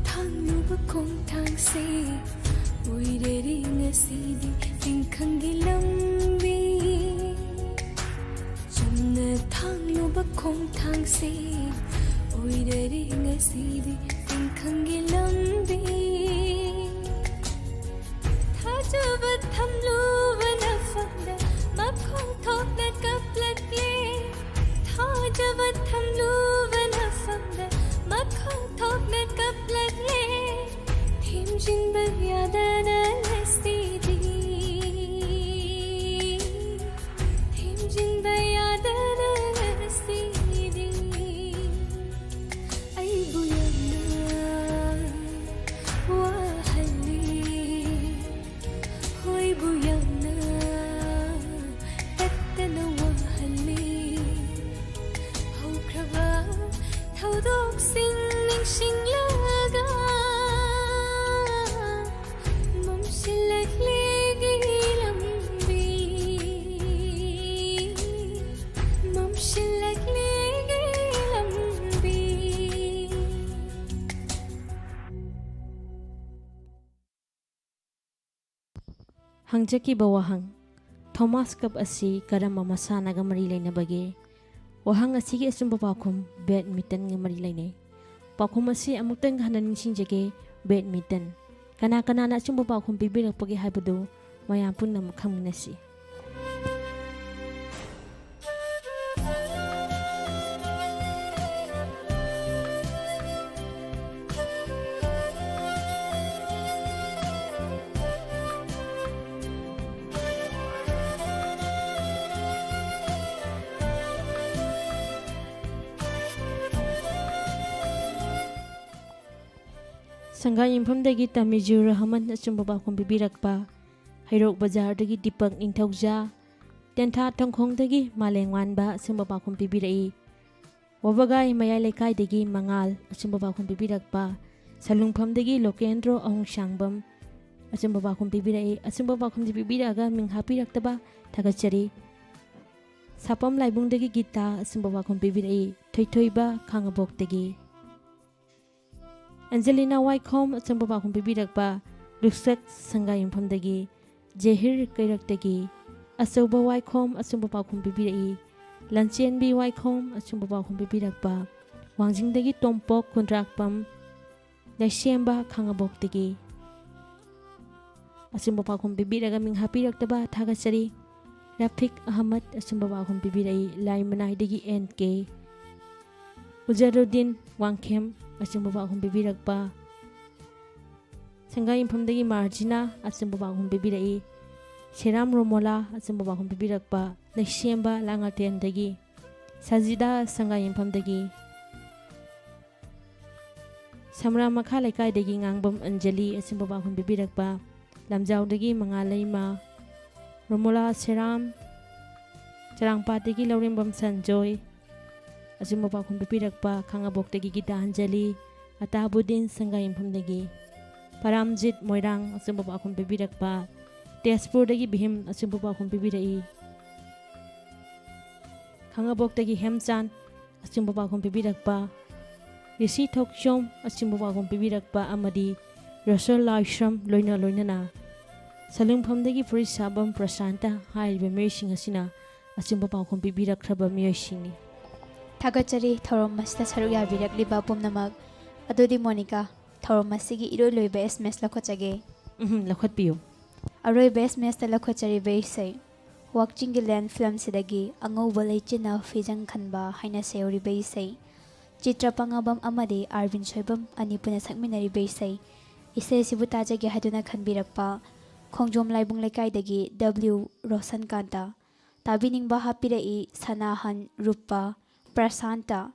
ꯊꯥꯡꯂꯨꯕ ꯈꯣꯡꯊꯥꯡꯁꯦ ꯑꯣꯏꯔꯔꯦ ꯉꯁꯤꯗꯤ ꯇꯤꯡꯈꯪꯒꯤ ꯂꯝꯕꯤ꯫ ꯆꯨꯝꯅ ꯊꯥꯡꯂꯨꯕ ꯈꯣꯡꯊꯥꯡꯁꯦ ꯑꯣꯏꯔꯔꯦ ꯉꯁꯤꯗꯤ ꯇꯤꯡꯈꯪꯒꯤ ꯂꯝꯕꯤ꯫ ꯊꯥꯖꯕ ꯊꯝꯂꯨꯕ ꯅꯐꯝꯗ ꯃꯈꯣꯡ ꯊꯣꯛꯅ ꯀꯞꯂꯛꯂꯦ꯫ ꯊꯥꯖꯕ ꯊꯝꯂꯨꯕ ꯅꯐꯝꯗ ꯃꯈꯣꯡ ꯊꯣꯛꯅ ꯀꯞꯂꯛꯂꯦ꯫ ꯊꯦꯝꯖꯤꯟꯕ ꯌꯥꯗꯅ ꯉꯁꯤꯗꯤ, ꯊꯦꯝꯖꯤꯟꯕ ꯌꯥꯗꯅ ꯉꯁꯤꯗꯤ ꯑꯩꯕꯨ ꯌꯥꯝꯅ ꯋꯥꯍꯜꯂꯤ꯫ ꯍꯣꯏꯕꯨ ꯌꯥꯝꯅ ꯇꯠꯇꯅ ꯋꯥꯍꯜꯂꯤ꯫ ꯍꯧꯈ꯭ꯔꯕ ꯊꯧꯗꯣꯛꯁꯤꯡ ꯅꯤꯡꯁꯤꯡꯂꯒ ꯃꯝꯁꯤꯜꯂꯛꯂꯦ ꯑꯩꯒꯤ ꯂꯝꯕꯤ꯫ ꯃꯝꯁꯤꯜꯂꯛꯂꯦ ꯑꯩꯒꯤ ꯂꯝꯕꯤ꯫ ꯍꯪꯖꯈꯤꯕ ꯋꯥꯍꯪ, ꯊꯣꯃꯥꯁ ꯀꯞ ꯑꯁꯤ ꯀꯔꯝꯕ ꯃꯁꯥꯟꯅꯒ ꯃꯔꯤ ꯂꯩꯅꯕꯒꯦ? ꯋꯥꯍꯪ ꯑꯁꯤꯒꯤ ꯑꯆꯨꯝꯕ ꯄꯥꯎꯈꯨꯝ, ꯕꯦꯗꯃꯤꯟꯇꯟꯒ ꯃꯔꯤ ꯂꯩꯅꯩ꯫ ꯄꯥꯎꯈꯨꯝ ꯑꯁꯤ ꯑꯃꯨꯛꯇꯪ ꯍꯟꯅ ꯅꯤꯡꯁꯤꯡꯖꯒꯦ, ꯕꯦꯗꯃꯤꯟꯇꯟ꯫ ꯀꯅꯥ ꯀꯅꯥꯅ ꯑꯆꯨꯝꯕ ꯄꯥꯎꯈꯨꯝ ꯄꯤꯕꯤꯔꯛꯄꯒꯦ ꯍꯥꯏꯕꯗꯨ ꯃꯌꯥꯝ ꯄꯨꯝꯅꯃꯛ ꯈꯪꯃꯤꯟꯅꯁꯤ꯫ ꯁꯪꯒꯥꯏ ꯌꯨꯝꯐꯝꯗꯒꯤ ꯇꯥꯃꯤꯖꯨ ꯔꯍꯃꯟ ꯑꯆꯨꯝꯕ ꯄꯥꯎꯈꯨꯝ ꯄꯤꯕꯤꯔꯛꯄ, ꯍꯩꯔꯣꯛ ꯕꯖꯥꯔꯗꯒꯤ ꯗꯤꯄꯛ ꯅꯤꯡꯊꯧꯖꯥ, ꯇꯦꯟꯊꯥ ꯊꯣꯡꯈꯣꯡꯗꯒꯤ ꯃꯥꯂꯦꯝꯉꯥꯟꯕ ꯑꯆꯨꯝꯕ ꯄꯥꯎꯈꯨꯝ ꯄꯤꯕꯤꯔꯛꯏ꯫ ꯋꯥꯕꯒꯥꯏ ꯃꯌꯥꯏ ꯂꯩꯀꯥꯏꯗꯒꯤ ꯃꯉꯥꯜ ꯑꯆꯨꯝꯕ ꯄꯥꯎꯈꯨꯝ ꯄꯤꯕꯤꯔꯛꯄ, ꯁꯂꯨꯡꯐꯝꯗꯒꯤ ꯂꯣꯀꯦꯟꯗ꯭ꯔꯣ ꯑꯍꯨꯡꯁꯥꯡꯕꯝ ꯑꯆꯨꯝꯕ ꯄꯥꯎꯈꯨꯝ ꯄꯤꯕꯤꯔꯛꯏ꯫ ꯑꯆꯨꯝꯕ ꯄꯥꯎꯈꯨꯝꯁꯤ ꯄꯤꯕꯤꯔꯛꯑꯒ ꯃꯤꯡ ꯍꯥꯞꯄꯤꯔꯛꯇꯕ ꯊꯥꯒꯠꯆꯔꯤ꯫ ꯁꯥꯄꯝ ꯂꯥꯏꯕꯨꯡꯗꯒꯤ ꯒꯤꯇꯥ ꯑꯆꯨꯝꯕ ꯄꯥꯎꯈꯨꯝ ꯄꯤꯕꯤꯔꯛꯏ꯫ ꯊꯣꯏꯊꯣꯏꯕ ꯈꯥꯉꯕꯣꯛꯇꯒꯤ꯫ ꯑꯦꯟꯖꯦꯂꯤꯅꯥ ꯋꯥꯏꯈꯣꯝ ꯑꯆꯨꯝꯕ ꯄꯥꯎꯈꯨꯝ ꯄꯤꯕꯤꯔꯛꯄ, ꯂꯨꯁꯛ ꯁꯪꯒꯥꯏꯌꯨꯝꯐꯝꯗꯒꯤ꯫ ꯖꯦꯍꯤꯔ ꯀꯩꯔꯛꯇꯒꯤ ꯑꯆꯧꯕ ꯋꯥꯏꯈꯣꯝ ꯑꯆꯨꯝꯕ ꯄꯥꯎꯈꯨꯝ ꯄꯤꯕꯤꯔꯛꯏ꯫ ꯂꯟꯆꯦꯟꯕꯤ ꯋꯥꯏꯈꯣꯝ ꯑꯆꯨꯝꯕ ꯄꯥꯎꯈꯨꯝ ꯄꯤꯕꯤꯔꯛꯄ, ꯋꯥꯡꯖꯤꯡꯗꯒꯤ ꯇꯣꯝꯄꯣꯛ ꯈꯨꯟꯗ꯭ꯔꯥꯛꯄꯝ ꯂꯩꯁꯦꯝꯕ ꯈꯥꯉꯕꯣꯛꯇꯒꯤ꯫ ꯑꯆꯨꯝꯕ ꯄꯥꯎꯈꯨꯝ ꯄꯤꯕꯤꯔꯒ ꯃꯤꯡ ꯍꯥꯞꯄꯤꯔꯛꯇꯕ ꯊꯥꯒꯠꯆꯔꯤ꯫ ꯔꯐꯤꯛ ꯑꯍꯃꯗ ꯑꯆꯨꯝꯕ ꯄꯥꯎꯈꯨꯝ ꯄꯤꯕꯤꯔꯛꯏ꯫ ꯂꯥꯏꯃꯅꯥꯏꯗꯒꯤ ꯑꯦꯟ ꯀꯦ꯫ ꯎꯖꯔꯨꯗꯤꯟ ꯋꯥꯡꯈꯦꯝ ꯑꯆꯨꯝꯕ ꯄꯥꯎꯈꯨꯝ ꯄꯤꯕꯤꯔꯛꯄ꯫ ꯁꯪꯒꯥꯏꯌꯨꯝꯐꯝꯗꯒꯤ ꯃꯥꯔꯖꯤꯅꯥ ꯑꯆꯨꯝꯕ ꯄꯥꯎꯈꯨꯝ ꯄꯤꯕꯤꯔꯛꯏ꯫ ꯁꯦꯔꯥꯝ ꯔꯣꯃꯣꯂꯥ ꯑꯆꯨꯝꯕ ꯄꯥꯎꯈꯨꯝ ꯄꯤꯕꯤꯔꯛꯄ꯫ ꯂꯩꯁꯦꯝꯕ ꯂꯥꯡꯉꯊꯦꯟꯗꯒꯤ꯫ ꯁꯖꯤꯗꯥ ꯁꯪꯒꯥꯏꯌꯨꯝꯐꯝꯗꯒꯤ꯫ ꯁꯝꯔꯥ ꯃꯈꯥ ꯂꯩꯀꯥꯏꯗꯒꯤ ꯉꯥꯡꯕꯝ ꯑꯟꯖꯂꯤ ꯑꯆꯨꯝꯕ ꯄꯥꯎꯈꯨꯝ ꯄꯤꯕꯤꯔꯛꯄ꯫ ꯂꯝꯖꯥꯎꯗꯒꯤ ꯃꯉꯥꯂꯩꯃ꯫ ꯔꯣꯃꯣꯂꯥ ꯁꯦꯔꯥꯝ꯫ ꯆꯔꯥꯡꯄꯥꯠꯇꯒꯤ ꯂꯧꯔꯦꯝꯕꯝ ꯁꯟꯖꯣꯏ ꯑꯆꯨꯝꯕ ꯄꯥꯎꯈꯨꯝ ꯄꯤꯕꯤꯔꯛꯄ꯫ ꯈꯥꯉꯕꯣꯛꯇꯒꯤ ꯒꯤꯇꯥꯟꯖꯂꯤ꯫ ꯑꯇꯥꯕꯨꯗꯤꯟ ꯁꯪꯒꯥꯏꯌꯨꯝꯐꯝꯗꯒꯤ꯫ ꯄꯔꯥꯝꯖꯤꯠ ꯃꯣꯏꯔꯥꯡ ꯑꯆꯨꯝꯕ ꯄꯥꯎꯈꯨꯝ ꯄꯤꯕꯤꯔꯛꯄ꯫ ꯇꯦꯖꯄꯨꯔꯗꯒꯤ ꯚꯤꯝ ꯑꯆꯨꯝꯕ ꯄꯥꯎꯈꯨꯝ ꯄꯤꯕꯤꯔꯛꯏ꯫ ꯈꯥꯉꯕꯣꯛꯇꯒꯤ ꯍꯦꯝꯆꯥꯟ ꯑꯆꯨꯝꯕ ꯄꯥꯎꯈꯨꯝ ꯄꯤꯕꯤꯔꯛꯄ꯫ ꯔꯤꯁꯤ ꯊꯣꯛꯆꯣꯝ ꯑꯆꯨꯝꯕ ꯄꯥꯎꯈꯨꯝ ꯄꯤꯕꯤꯔꯛꯄ ꯑꯃꯗꯤ ꯔꯣꯁꯜ ꯂꯥꯏꯁ꯭ꯔꯝ ꯂꯣꯏꯅ ꯂꯣꯏꯅꯅ ꯁꯂꯨꯡꯐꯝꯗꯒꯤ ꯐꯨꯔꯤꯠ ꯁꯥꯕꯝ ꯄ꯭ꯔꯁꯥꯟꯇ ꯍꯥꯏꯔꯤꯕ ꯃꯤꯑꯣꯏꯁꯤꯡ ꯑꯁꯤꯅ ꯑꯆꯨꯝꯕ ꯄꯥꯎꯈꯨꯝ ꯄꯤꯕꯤꯔꯛꯈ꯭ꯔꯕ ꯃꯤꯑꯣꯏꯁꯤꯡꯅꯤ꯫ ꯊꯥꯒꯠꯆꯔꯤ ꯊꯧꯔꯝ ꯑꯁꯤꯗ ꯁꯔꯨꯛ ꯌꯥꯕꯤꯔꯛꯂꯤꯕ ꯄꯨꯝꯅꯃꯛ꯫ ꯑꯗꯨꯗꯤ ꯃꯣꯅꯤꯀꯥ, ꯊꯧꯔꯝ ꯑꯁꯤꯒꯤ ꯏꯔꯣꯏ ꯂꯣꯏꯕ ꯑꯦꯁ ꯑꯦꯝ ꯑꯦꯁ ꯂꯧꯈꯠꯆꯒꯦ꯫ ꯎꯝ, ꯂꯧꯈꯠꯄꯤꯌꯨ꯫ ꯑꯔꯣꯏꯕ ꯑꯦꯁ ꯑꯦꯝ ꯑꯦꯁꯇ ꯂꯧꯈꯠꯆꯔꯤꯕ ꯏꯁꯩ ꯋꯥꯛꯆꯤꯡꯒꯤ ꯂꯦꯟ ꯐꯤꯂꯝꯁꯤꯗꯒꯤ ꯑꯉꯧꯕ ꯂꯩꯆꯤꯟꯅ ꯐꯤꯖꯪ ꯈꯟꯕ ꯍꯥꯏꯅ ꯁꯩꯍꯧꯔꯤꯕ ꯏꯁꯩ꯫ ꯆꯤꯇ꯭ꯔ ꯄꯪꯉꯥꯕꯝ ꯑꯃꯗꯤ ꯑꯥꯔꯕꯤꯟ ꯁꯣꯏꯕꯝ ꯑꯅꯤ ꯄꯨꯟꯅ ꯁꯛꯃꯤꯟꯅꯔꯤꯕ ꯏꯁꯩ꯫ ꯏꯁꯩ ꯑꯁꯤꯕꯨ ꯇꯥꯖꯒꯦ ꯍꯥꯏꯗꯨꯅ ꯈꯟꯕꯤꯔꯛꯄ ꯈꯣꯡꯖꯣꯝ ꯂꯥꯏꯕꯨꯡ ꯂꯩꯀꯥꯏꯗꯒꯤ ꯗꯕ꯭ꯂꯤꯎ ꯔꯣꯁꯟꯀꯥꯟꯇ꯫ ꯇꯥꯕꯤꯅꯤꯡꯕ ꯍꯥꯞꯄꯤꯔꯛꯏ ꯁꯅꯥꯍꯟ, ꯔꯨꯄꯥ, ꯄ꯭ꯔꯁꯥꯟꯇ,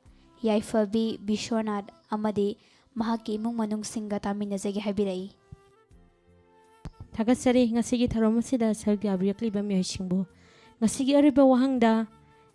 ꯌꯥꯏꯐꯕꯤ, ꯕꯤꯁ꯭ꯋꯅꯥꯊ ꯑꯃꯗꯤ ꯃꯍꯥꯛꯀꯤ ꯏꯃꯨꯡ ꯃꯅꯨꯡꯁꯤꯡꯒ ꯇꯥꯃꯤꯟꯅꯖꯒꯦ ꯍꯥꯏꯕꯤꯔꯛꯏ꯫ ꯊꯥꯒꯠꯆꯔꯤ ꯉꯁꯤꯒꯤ ꯊꯧꯔꯝ ꯑꯁꯤꯗ ꯁꯔꯨꯛ ꯌꯥꯕꯤꯔꯛꯂꯤꯕ ꯃꯤꯑꯣꯏꯁꯤꯡꯕꯨ꯫ ꯉꯁꯤꯒꯤ ꯑꯔꯣꯏꯕ ꯋꯥꯍꯪꯗ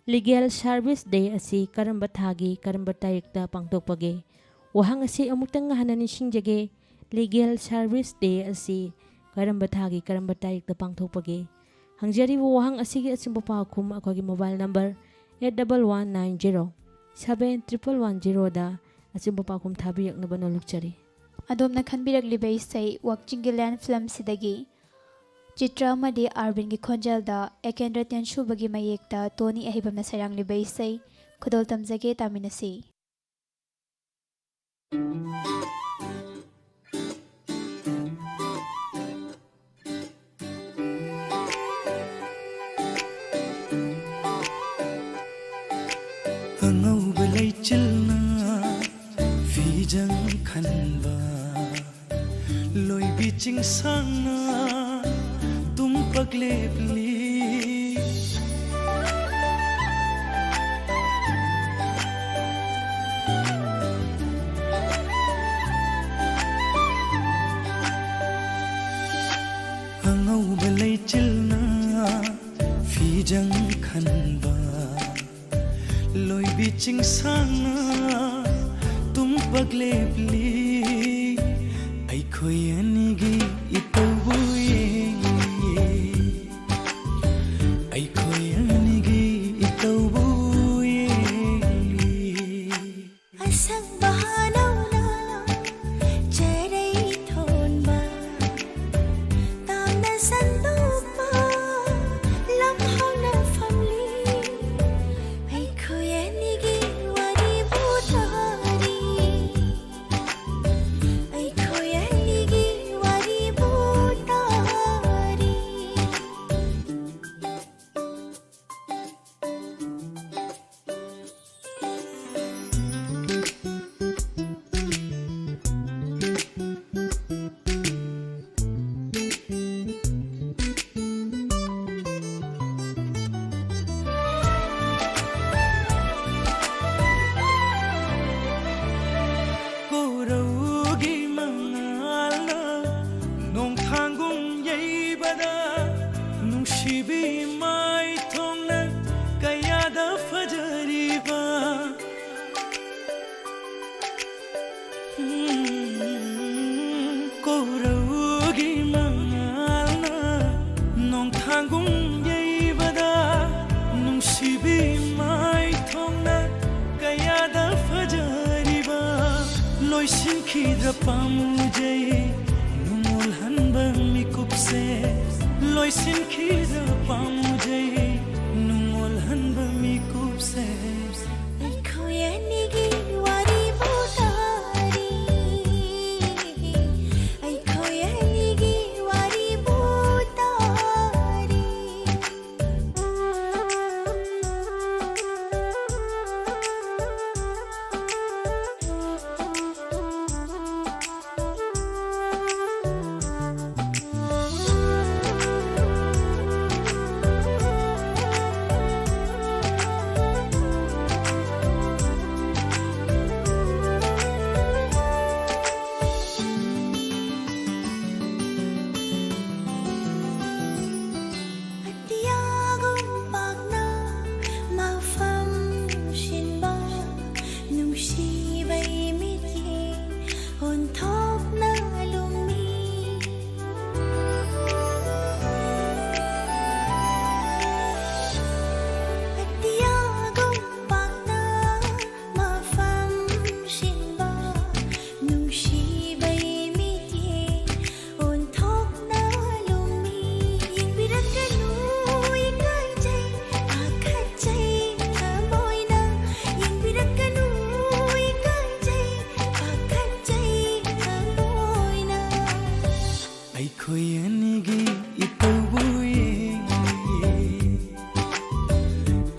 Legal Service Day ꯑꯁꯤ ꯀꯔꯝꯕ ꯊꯥꯒꯤ ꯀꯔꯝꯕ ꯇꯥꯔꯤꯛꯇ ꯄꯥꯡꯊꯣꯛꯄꯒꯦ? ꯋꯥꯍꯪ ꯑꯁꯤ ꯑꯃꯨꯛꯇꯪ ꯍꯟꯅ ꯅꯤꯡꯁꯤꯡꯖꯒꯦ꯫ Legal Service Day ꯑꯁꯤ ꯀꯔꯝꯕ ꯊꯥꯒꯤ ꯀꯔꯝꯕ ꯇꯥꯔꯤꯛꯇ ꯄꯥꯡꯊꯣꯛꯄꯒꯦ? ꯍꯪꯖꯔꯤꯕ ꯋꯥꯍꯪ ꯑꯁꯤꯒꯤ ꯑꯆꯨꯝꯕ ꯄꯥꯎꯈꯨꯝ ꯑꯩꯈꯣꯏꯒꯤ mobile number eight double one nine zero seven triple one zeroꯗ ꯑꯆꯨꯝꯕ ꯄꯥꯎꯈꯨꯝ ꯊꯥꯕꯤꯔꯛꯅꯕ ꯅꯣꯜꯂꯨꯛꯆꯔꯤ꯫ ꯑꯗꯣꯝꯅ ꯈꯟꯕꯤꯔꯛꯂꯤꯕ ꯏꯁꯩ ꯋꯥꯛꯆꯤꯡꯒꯤ ꯂꯦꯟ ꯐꯤꯂꯝꯁꯤꯗꯒꯤ ꯆꯤꯇ꯭ꯔ ꯑꯃꯗꯤ ꯑꯥꯔꯕꯤꯟꯒꯤ ꯈꯣꯟꯖꯦꯜꯗ ꯑꯦꯀꯦꯟꯗ꯭ꯔ ꯇꯦꯟꯁꯨꯕꯒꯤ ꯃꯌꯦꯛꯇ ꯇꯣꯅꯤ ꯑꯍꯩꯕꯝꯅ ꯁꯩꯔꯥꯡꯂꯤꯕ ꯏꯁꯩ ꯈꯨꯗꯣꯜ ꯇꯝꯖꯒꯦ, ꯇꯥꯃꯤꯟꯅꯁꯤ꯫ ꯑꯉꯧꯕ ꯂꯩꯆꯤꯜꯅ ꯐꯤꯖꯪ ꯈꯟꯕ, ꯂꯣꯏꯕꯤ ꯆꯤꯡꯁꯥꯡꯅ ꯇꯨꯝꯄꯛ ꯂꯦꯞꯂꯤ꯫ ꯑꯉꯧꯕ ꯂꯩꯆꯤꯜꯅ ꯐꯤꯖꯪ ꯈꯟꯕ, ꯂꯣꯏꯕꯤ ꯆꯤꯡꯁꯥꯡꯅ ꯇꯨꯝꯄꯛ ꯂꯦꯞꯂꯤ꯫ ꯑꯩꯈꯣꯏ ꯑꯅꯤꯒꯤ ꯏꯇꯧꯕꯨ ꯌꯦꯡꯂꯤ, ꯑꯩꯈꯣꯏ ꯑꯅꯤꯒꯤ ꯏꯇꯧꯕꯨ ꯌꯦꯡꯂꯤ꯫ ꯑꯁꯪꯕ ꯍꯥꯅꯧꯅ ꯆꯔꯩ ꯊꯣꯟꯕ, ꯇꯥꯝꯅ ꯁꯟꯗꯣꯛꯄ ꯂꯝꯍꯥꯡꯅ ꯐꯝꯂꯤ꯫ ꯑꯩꯈꯣꯏ ꯑꯅꯤꯒꯤ ꯋꯥꯔꯤꯕꯨ ꯇꯥꯔꯤ, ꯑꯩꯈꯣꯏ ꯑꯅꯤꯒꯤ ꯋꯥꯔꯤꯕꯨ ꯇꯥꯔꯤ꯫ ꯀꯣꯔꯧꯒꯤ ꯃꯉꯥꯜꯅ ꯅꯣꯡꯊꯥꯡꯒꯨꯝ ꯌꯩꯕꯗ, ꯅꯨꯡꯁꯤꯕꯤ ꯃꯥꯏꯊꯣꯡꯅ ꯀꯌꯥꯗ ꯐꯖꯔꯤꯕ꯫ ꯎꯝ, ꯀꯣꯔꯧꯒꯤ ꯃꯉꯥꯜꯅ ꯅꯣꯡꯊꯥꯡꯒꯨꯝ ꯌꯩꯕꯗ, ꯅꯨꯡꯁꯤꯕꯤ ꯃꯥꯏꯊꯣꯡꯅ ꯀꯌꯥꯗ ꯐꯖꯔꯤꯕ꯫ ꯂꯣꯏꯁꯤꯟꯈꯤꯗ꯭ꯔ ꯄꯥꯝꯃꯨꯖꯩ ꯅꯨꯡꯉꯣꯜꯍꯟꯕ ꯃꯤꯀꯨꯞꯁꯦ, ꯂꯣꯏꯁꯤꯟꯈꯤꯗ꯭ꯔ ꯄꯥꯝꯃꯨꯖꯩ ꯅꯨꯡꯉꯣꯜꯍꯟꯕ ꯃꯤꯀꯨꯞꯁꯦ꯫ ꯑꯩꯈꯣꯏ ꯑꯅꯤꯒꯤ ꯋꯥꯔꯤꯕꯨ ꯇꯥꯔꯤ, ꯑꯩꯈꯣꯏ ꯑꯅꯤꯒꯤ ꯋꯥꯔꯤꯕꯨ ꯇꯥꯔꯤ꯫ ꯑꯇꯤꯌꯥꯒꯨꯝ ꯄꯥꯛꯅ ꯃꯐꯝ ꯁꯤꯟꯕ ꯅꯨꯡꯁꯤꯕꯩ ꯃꯤꯠꯌꯦꯡ ꯑꯣꯟꯊꯣꯛꯅ ꯂꯨꯝꯃꯤ꯫ ꯑꯇꯤꯌꯥꯒꯨꯝ ꯄꯥꯛꯅ ꯃꯐꯝ ꯁꯤꯟꯕ ꯅꯨꯡꯁꯤꯕꯩ ꯃꯤꯠꯌꯦꯡ ꯑꯣꯟꯊꯣꯛꯅ ꯂꯨꯝꯃꯤ꯫ ꯌꯦꯡꯕꯤꯔꯛꯀꯅꯨ, ꯏꯀꯥꯏꯖꯩ, ꯄꯥꯈꯠꯆꯩ ꯊꯃꯣꯏꯅ꯫ ꯌꯦꯡꯕꯤꯔꯛꯀꯅꯨ, ꯏꯀꯥꯏꯖꯩ, ꯄꯥꯈꯠꯆꯩ ꯊꯃꯣꯏꯅ꯫ ꯑꯩꯈꯣꯏ ꯑꯅꯤꯒꯤ ꯏꯇꯧꯕꯨ ꯌꯦꯡꯂꯤ,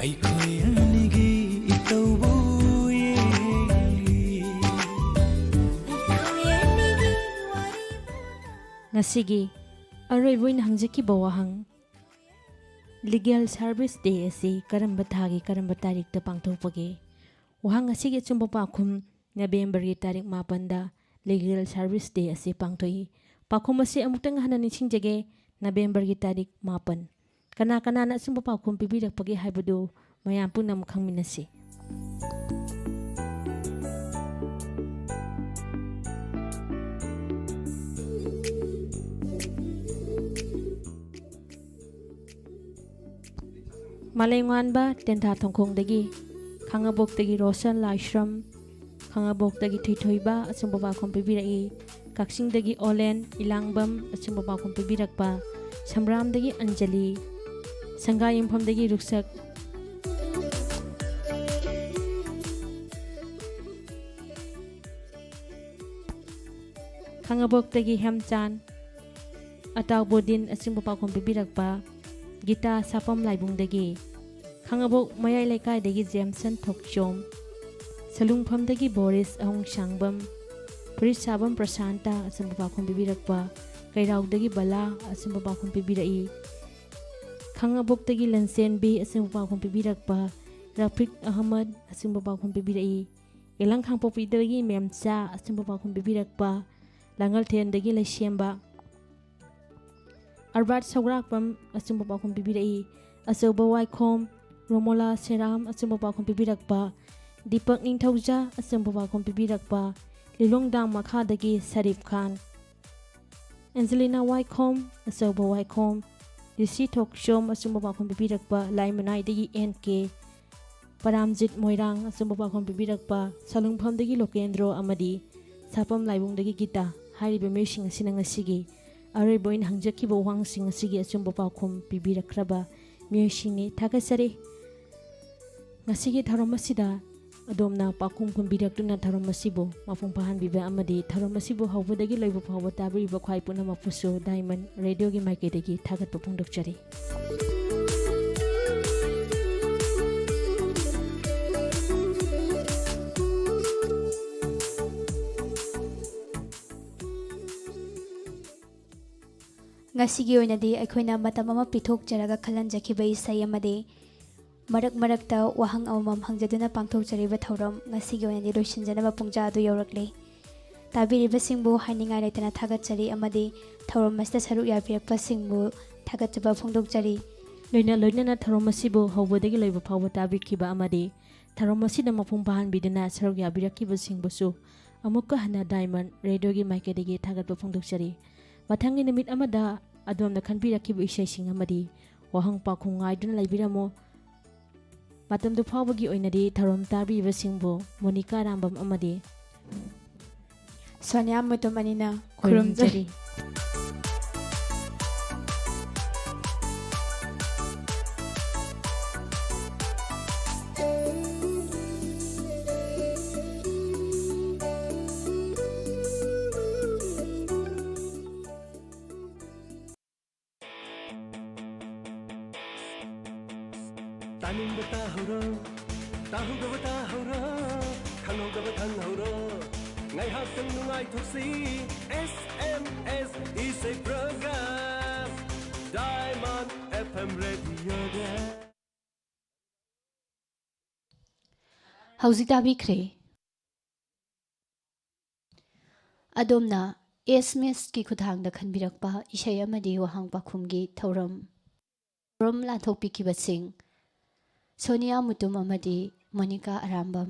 ꯑꯩꯈꯣꯏ ꯑꯅꯤꯒꯤ ꯏꯇꯧꯕꯨ ꯌꯦꯡꯂꯤ꯫ ꯑꯩꯈꯣꯏ ꯑꯅꯤꯒꯤ ꯋꯥꯔꯤꯕꯨ ꯉꯁꯤꯒꯤ ꯑꯔꯣꯏꯕ ꯑꯣꯏꯅ ꯍꯪꯖꯈꯤꯕ ꯋꯥꯍꯪ, Legal Service Day ꯑꯁꯤ ꯀꯔꯝꯕ ꯊꯥꯒꯤ ꯀꯔꯝꯕ ꯇꯥꯔꯤꯛꯇ ꯄꯥꯡꯊꯣꯛꯄꯒꯦ? ꯋꯥꯍꯪ ꯑꯁꯤꯒꯤ ꯑꯆꯨꯝꯕ ꯄꯥꯎꯈꯨꯝ, ꯅꯕꯦꯝꯕꯔꯒꯤ ꯇꯥꯔꯤꯛ ꯃꯥꯄꯟꯗ Legal Service Day ꯑꯁꯤ ꯄꯥꯡꯊꯣꯛꯏ꯫ ꯄꯥꯎꯈꯨꯝ ꯑꯁꯤ ꯑꯃꯨꯛꯇꯪ ꯍꯟꯅ ꯅꯤꯡꯁꯤꯡꯖꯒꯦ, ꯅꯕꯦꯝꯕꯔꯒꯤ ꯇꯥꯔꯤꯛ ꯃꯥꯄꯟ꯫ ꯀꯅꯥ ꯀꯅꯥꯅ ꯑꯆꯨꯝꯕ ꯄꯥꯎꯈꯨꯝ ꯄꯤꯕꯤꯔꯛꯄꯒꯦ ꯍꯥꯏꯕꯗꯨ ꯃꯌꯥꯝ ꯄꯨꯝꯅꯃꯛ ꯈꯪꯃꯤꯟꯅꯁꯤ꯫ ꯃꯥꯂꯦꯝꯉꯥꯟꯕ ꯇꯦꯟꯊꯥ ꯊꯣꯡꯈꯣꯡꯗꯒꯤ, ꯈꯥꯉꯕꯣꯛꯇꯒꯤ ꯔꯣꯁꯟ ꯂꯥꯏꯁ꯭ꯔꯝ, ꯈꯥꯉꯕꯣꯛꯇꯒꯤ ꯊꯣꯏꯊꯣꯏꯕ ꯑꯆꯨꯝꯕ ꯄꯥꯎꯈꯨꯝ ꯄꯤꯕꯤꯔꯛꯏ꯫ ꯀꯛꯆꯤꯡꯗꯒꯤ ꯑꯣꯂꯦꯟ ꯏꯂꯥꯡꯕꯝ ꯑꯆꯨꯝꯕ ꯄꯥꯎꯈꯨꯝ ꯄꯤꯕꯤꯔꯛꯄ꯫ ꯁꯝꯕ꯭ꯔꯥꯝꯗꯒꯤ ꯑꯟꯖꯂꯤ꯫ ꯁꯪꯒꯥꯌꯨꯝꯐꯝꯗꯒꯤ ꯔꯨꯛꯁꯛ꯫ ꯈꯥꯉꯕꯣꯛꯇꯒꯤ ꯍꯦꯝꯆꯥꯟ꯫ ꯑꯇꯥꯎꯕꯣꯗꯤꯟ ꯑꯆꯨꯝꯕ ꯄꯥꯎꯈꯨꯝ ꯄꯤꯕꯤꯔꯛꯄ꯫ ꯒꯤꯇꯥ ꯁꯥꯄꯝ ꯂꯥꯏꯕꯨꯡꯗꯒꯤ꯫ ꯈꯥꯉꯕꯣꯛ ꯃꯌꯥꯏ ꯂꯩꯀꯥꯏꯗꯒꯤ ꯖꯦꯝꯁꯟ ꯊꯣꯛꯆꯣꯝ꯫ ꯁꯂꯨꯡꯐꯝꯗꯒꯤ ꯕꯣꯔꯤꯁ ꯑꯍꯨꯡꯁꯥꯡꯕꯝ꯫ ꯐꯨꯔꯤꯠ ꯁꯥꯕꯝ ꯄ꯭ꯔꯁꯥꯟꯇ ꯑꯆꯨꯝꯕ ꯄꯥꯎꯈꯨꯝ ꯄꯤꯕꯤꯔꯛꯄ꯫ ꯀꯩꯔꯥꯎꯗꯒꯤ ꯕꯂꯥ ꯑꯆꯨꯝꯕ ꯄꯥꯎꯈꯨꯝ ꯄꯤꯕꯤꯔꯛꯏ꯫ ꯈꯥꯉꯕꯣꯛꯇꯒꯤ ꯂꯟꯆꯦꯟꯕꯤ ꯑꯆꯨꯝꯕ ꯄꯥꯎꯈꯨꯝ ꯄꯤꯕꯤꯔꯛꯄ꯫ ꯔꯐꯤꯛ ꯑꯍꯃꯗ ꯑꯆꯨꯝꯕ ꯄꯥꯎꯈꯨꯝ ꯄꯤꯕꯤꯔꯛꯏ꯫ ꯏꯂꯪ ꯈꯥꯡꯄꯣꯛꯄꯤꯗꯒꯤ ꯃꯦꯝꯆꯥ ꯑꯆꯨꯝꯕ ꯄꯥꯎꯈꯨꯝ ꯄꯤꯕꯤꯔꯛꯄ꯫ ꯂꯥꯡꯉꯜꯊꯦꯟꯗꯒꯤ ꯂꯩꯁꯦꯝꯕ꯫ ꯑꯔꯕꯥꯠ ꯁꯧꯒ꯭ꯔꯥꯛꯄꯝ ꯑꯆꯨꯝꯕ ꯄꯥꯎꯈꯨꯝ ꯄꯤꯕꯤꯔꯛꯏ꯫ ꯑꯆꯧꯕ ꯋꯥꯏꯈꯣꯝ ꯔꯣꯃꯣꯂꯥ ꯁꯦꯔꯥꯝ ꯑꯆꯨꯝꯕ ꯄꯥꯎꯈꯨꯝ ꯄꯤꯕꯤꯔꯛꯄ꯫ ꯗꯤꯄꯛ ꯅꯤꯡꯊꯧꯖꯥ ꯑꯆꯨꯝꯕ ꯄꯥꯎꯈꯨꯝ ꯄꯤꯕꯤꯔꯛꯄ꯫ ꯂꯤꯂꯣꯡꯗꯥꯝ ꯃꯈꯥꯗꯒꯤ ꯁꯔꯤꯞ ꯈꯥꯟ꯫ ꯑꯦꯟꯖꯦꯂꯤꯅꯥ ꯋꯥꯏꯈꯣꯝ ꯑꯆꯧꯕ ꯋꯥꯏꯈꯣꯝ꯫ ꯔꯤꯁꯤ ꯊꯣꯛꯆꯣꯝ ꯑꯆꯨꯝꯕ ꯄꯥꯎꯈꯨꯝ ꯄꯤꯕꯤꯔꯛꯄ꯫ ꯂꯥꯏꯃꯅꯥꯏꯗꯒꯤ ꯑꯦꯟ ꯀꯦ꯫ ꯄꯔꯥꯝꯖꯤꯠ ꯃꯣꯏꯔꯥꯡ ꯑꯆꯨꯝꯕ ꯄꯥꯎꯈꯨꯝ ꯄꯤꯕꯤꯔꯛꯄ꯫ ꯁꯂꯨꯡꯐꯝꯗꯒꯤ ꯂꯣꯀꯦꯟꯗ꯭ꯔꯣ ꯑꯃꯗꯤ ꯁꯥꯄꯝ ꯂꯥꯏꯕꯨꯡꯗꯒꯤ ꯒꯤꯇꯥ ꯍꯥꯏꯔꯤꯕ ꯃꯤꯑꯣꯏꯁꯤꯡ ꯑꯁꯤꯅ ꯉꯁꯤꯒꯤ ꯑꯔꯣꯏꯕ ꯑꯣꯏꯅ ꯍꯪꯖꯈꯤꯕ ꯋꯥꯍꯪꯁꯤꯡ ꯑꯁꯤꯒꯤ ꯑꯆꯨꯝꯕ ꯄꯥꯎꯈꯨꯝ ꯄꯤꯕꯤꯔꯛꯈ꯭ꯔꯕ ꯃꯤꯑꯣꯏꯁꯤꯡꯅꯤ꯫ ꯊꯥꯒꯠꯆꯔꯤ꯫ ꯉꯁꯤꯒꯤ ꯊꯧꯔꯝ ꯑꯁꯤꯗ ꯑꯗꯣꯝꯅ ꯄꯥꯎꯈꯨꯝ ꯈꯨꯝꯕꯤꯔꯛꯇꯨꯅ ꯊꯧꯔꯝ ꯑꯁꯤꯕꯨ ꯃꯄꯨꯡ ꯐꯥꯍꯟꯕꯤꯕ ꯑꯃꯗꯤ ꯊꯧꯔꯝ ꯑꯁꯤꯕꯨ ꯍꯧꯕꯗꯒꯤ ꯂꯣꯏꯕ ꯐꯥꯎꯕ ꯇꯥꯕꯤꯔꯤꯕ ꯈ꯭ꯋꯥꯏ ꯄꯨꯝꯅꯃꯛꯄꯨꯁꯨ ꯗꯥꯏꯃꯟ ꯔꯦꯗꯤꯑꯣꯒꯤ ꯃꯥꯏꯀꯩꯗꯒꯤ ꯊꯥꯒꯠꯄ ꯐꯣꯡꯗꯣꯛꯆꯔꯤ꯫ ꯉꯁꯤꯒꯤ ꯑꯣꯏꯅꯗꯤ ꯑꯩꯈꯣꯏꯅ ꯃꯇꯝ ꯑꯃ ꯄꯤꯊꯣꯛꯆꯔꯒ ꯈꯜꯍꯟꯖꯈꯤꯕ ꯏꯁꯩ ꯑꯃꯗꯤ ꯃꯔꯛ ꯃꯔꯛꯇ ꯋꯥꯍꯪ ꯑꯃꯃꯝ ꯍꯪꯖꯗꯨꯅ ꯄꯥꯡꯊꯣꯛꯆꯔꯤꯕ ꯊꯧꯔꯝ ꯉꯁꯤꯒꯤ ꯑꯣꯏꯅꯗꯤ ꯂꯣꯏꯁꯤꯟꯖꯅꯕ ꯄꯨꯡꯖꯥ ꯑꯗꯨ ꯌꯧꯔꯛꯂꯦ꯫ ꯇꯥꯕꯤꯔꯤꯕꯁꯤꯡꯕꯨ ꯍꯥꯏꯅꯤꯡꯉꯥꯏ ꯂꯩꯇꯅ ꯊꯥꯒꯠꯆꯔꯤ ꯑꯃꯗꯤ ꯊꯧꯔꯝ ꯑꯁꯤꯗ ꯁꯔꯨꯛ ꯌꯥꯕꯤꯔꯛꯄꯁꯤꯡꯕꯨ ꯊꯥꯒꯠꯆꯕ ꯐꯣꯡꯗꯣꯛꯆꯔꯤ꯫ ꯂꯣꯏꯅ ꯂꯣꯏꯅꯅ ꯊꯧꯔꯝ ꯑꯁꯤꯕꯨ ꯍꯧꯕꯗꯒꯤ ꯂꯣꯏꯕ ꯐꯥꯎꯕ ꯇꯥꯕꯤꯈꯤꯕ ꯑꯃꯗꯤ ꯊꯧꯔꯝ ꯑꯁꯤꯗ ꯃꯄꯨꯡ ꯐꯥꯍꯟꯕꯤꯗꯨꯅ ꯁꯔꯨꯛ ꯌꯥꯕꯤꯔꯛꯈꯤꯕꯁꯤꯡꯕꯨꯁꯨ ꯑꯃꯨꯛꯀ ꯍꯟꯅ ꯗꯥꯏꯃꯟ ꯔꯦꯗꯤꯑꯣꯒꯤ ꯃꯥꯏꯀꯩꯗꯒꯤ ꯊꯥꯒꯠꯄ ꯐꯣꯡꯗꯣꯛꯆꯔꯤ꯫ ꯃꯊꯪꯒꯤ ꯅꯨꯃꯤꯠ ꯑꯃꯗ ꯑꯗꯣꯝꯅ ꯈꯟꯕꯤꯔꯛꯈꯤꯕ ꯏꯁꯩꯁꯤꯡ ꯑꯃꯗꯤ ꯋꯥꯍꯪ ꯄꯥꯎꯈꯨꯝ ꯉꯥꯏꯗꯨꯅ ꯂꯩꯕꯤꯔꯝꯃꯨ꯫ ꯃꯇꯝꯗꯨ ꯐꯥꯎꯕꯒꯤ ꯑꯣꯏꯅꯗꯤ ꯊꯧꯔꯝ ꯇꯥꯕꯤꯕꯁꯤꯡꯕꯨ ꯃꯣꯅꯤꯀꯥ ꯔꯥꯝꯕꯝ ꯑꯃꯗꯤ ꯁꯣꯅꯤꯌꯥ ꯃꯨꯇꯨꯝ ꯑꯅꯤꯅ ꯈꯨꯔꯨꯝꯖꯔꯤ꯫ ꯇꯥꯅꯤꯡꯕ ꯇꯥꯍꯧꯔꯣ, ꯇꯥꯍꯧꯗꯕ ꯇꯥꯍꯧꯔꯣ, ꯈꯪꯍꯧꯗꯕ ꯈꯪꯍꯧꯔꯣ꯫ ꯉꯥꯏꯍꯥꯛꯇꯪ ꯅꯨꯡꯉꯥꯏꯊꯣꯛꯁꯤ, S M S ꯏꯁꯩ program, Diamond F M radioꯗ꯫ ꯍꯧꯖꯤꯛ ꯇꯥꯕꯤꯈ꯭ꯔꯦ꯫ ꯑꯗꯣꯝꯅ S M Sꯀꯤ ꯈꯨꯠꯊꯥꯡꯗ ꯈꯟꯕꯤꯔꯛꯄ ꯏꯁꯩ ꯑꯃꯗꯤ ꯋꯥꯍꯪ ꯄꯥꯎꯈꯨꯝꯒꯤ ꯊꯧꯔꯝ꯫ ꯊꯧꯔꯝ ꯂꯥꯟꯊꯣꯛꯄꯤꯈꯤꯕꯁꯤꯡ: ꯁꯣꯅꯤꯌꯥ ꯃꯨꯇꯨꯝ ꯑꯃꯗꯤ ꯃꯣꯅꯤꯀꯥ ꯑꯔꯥꯝꯕꯝ꯫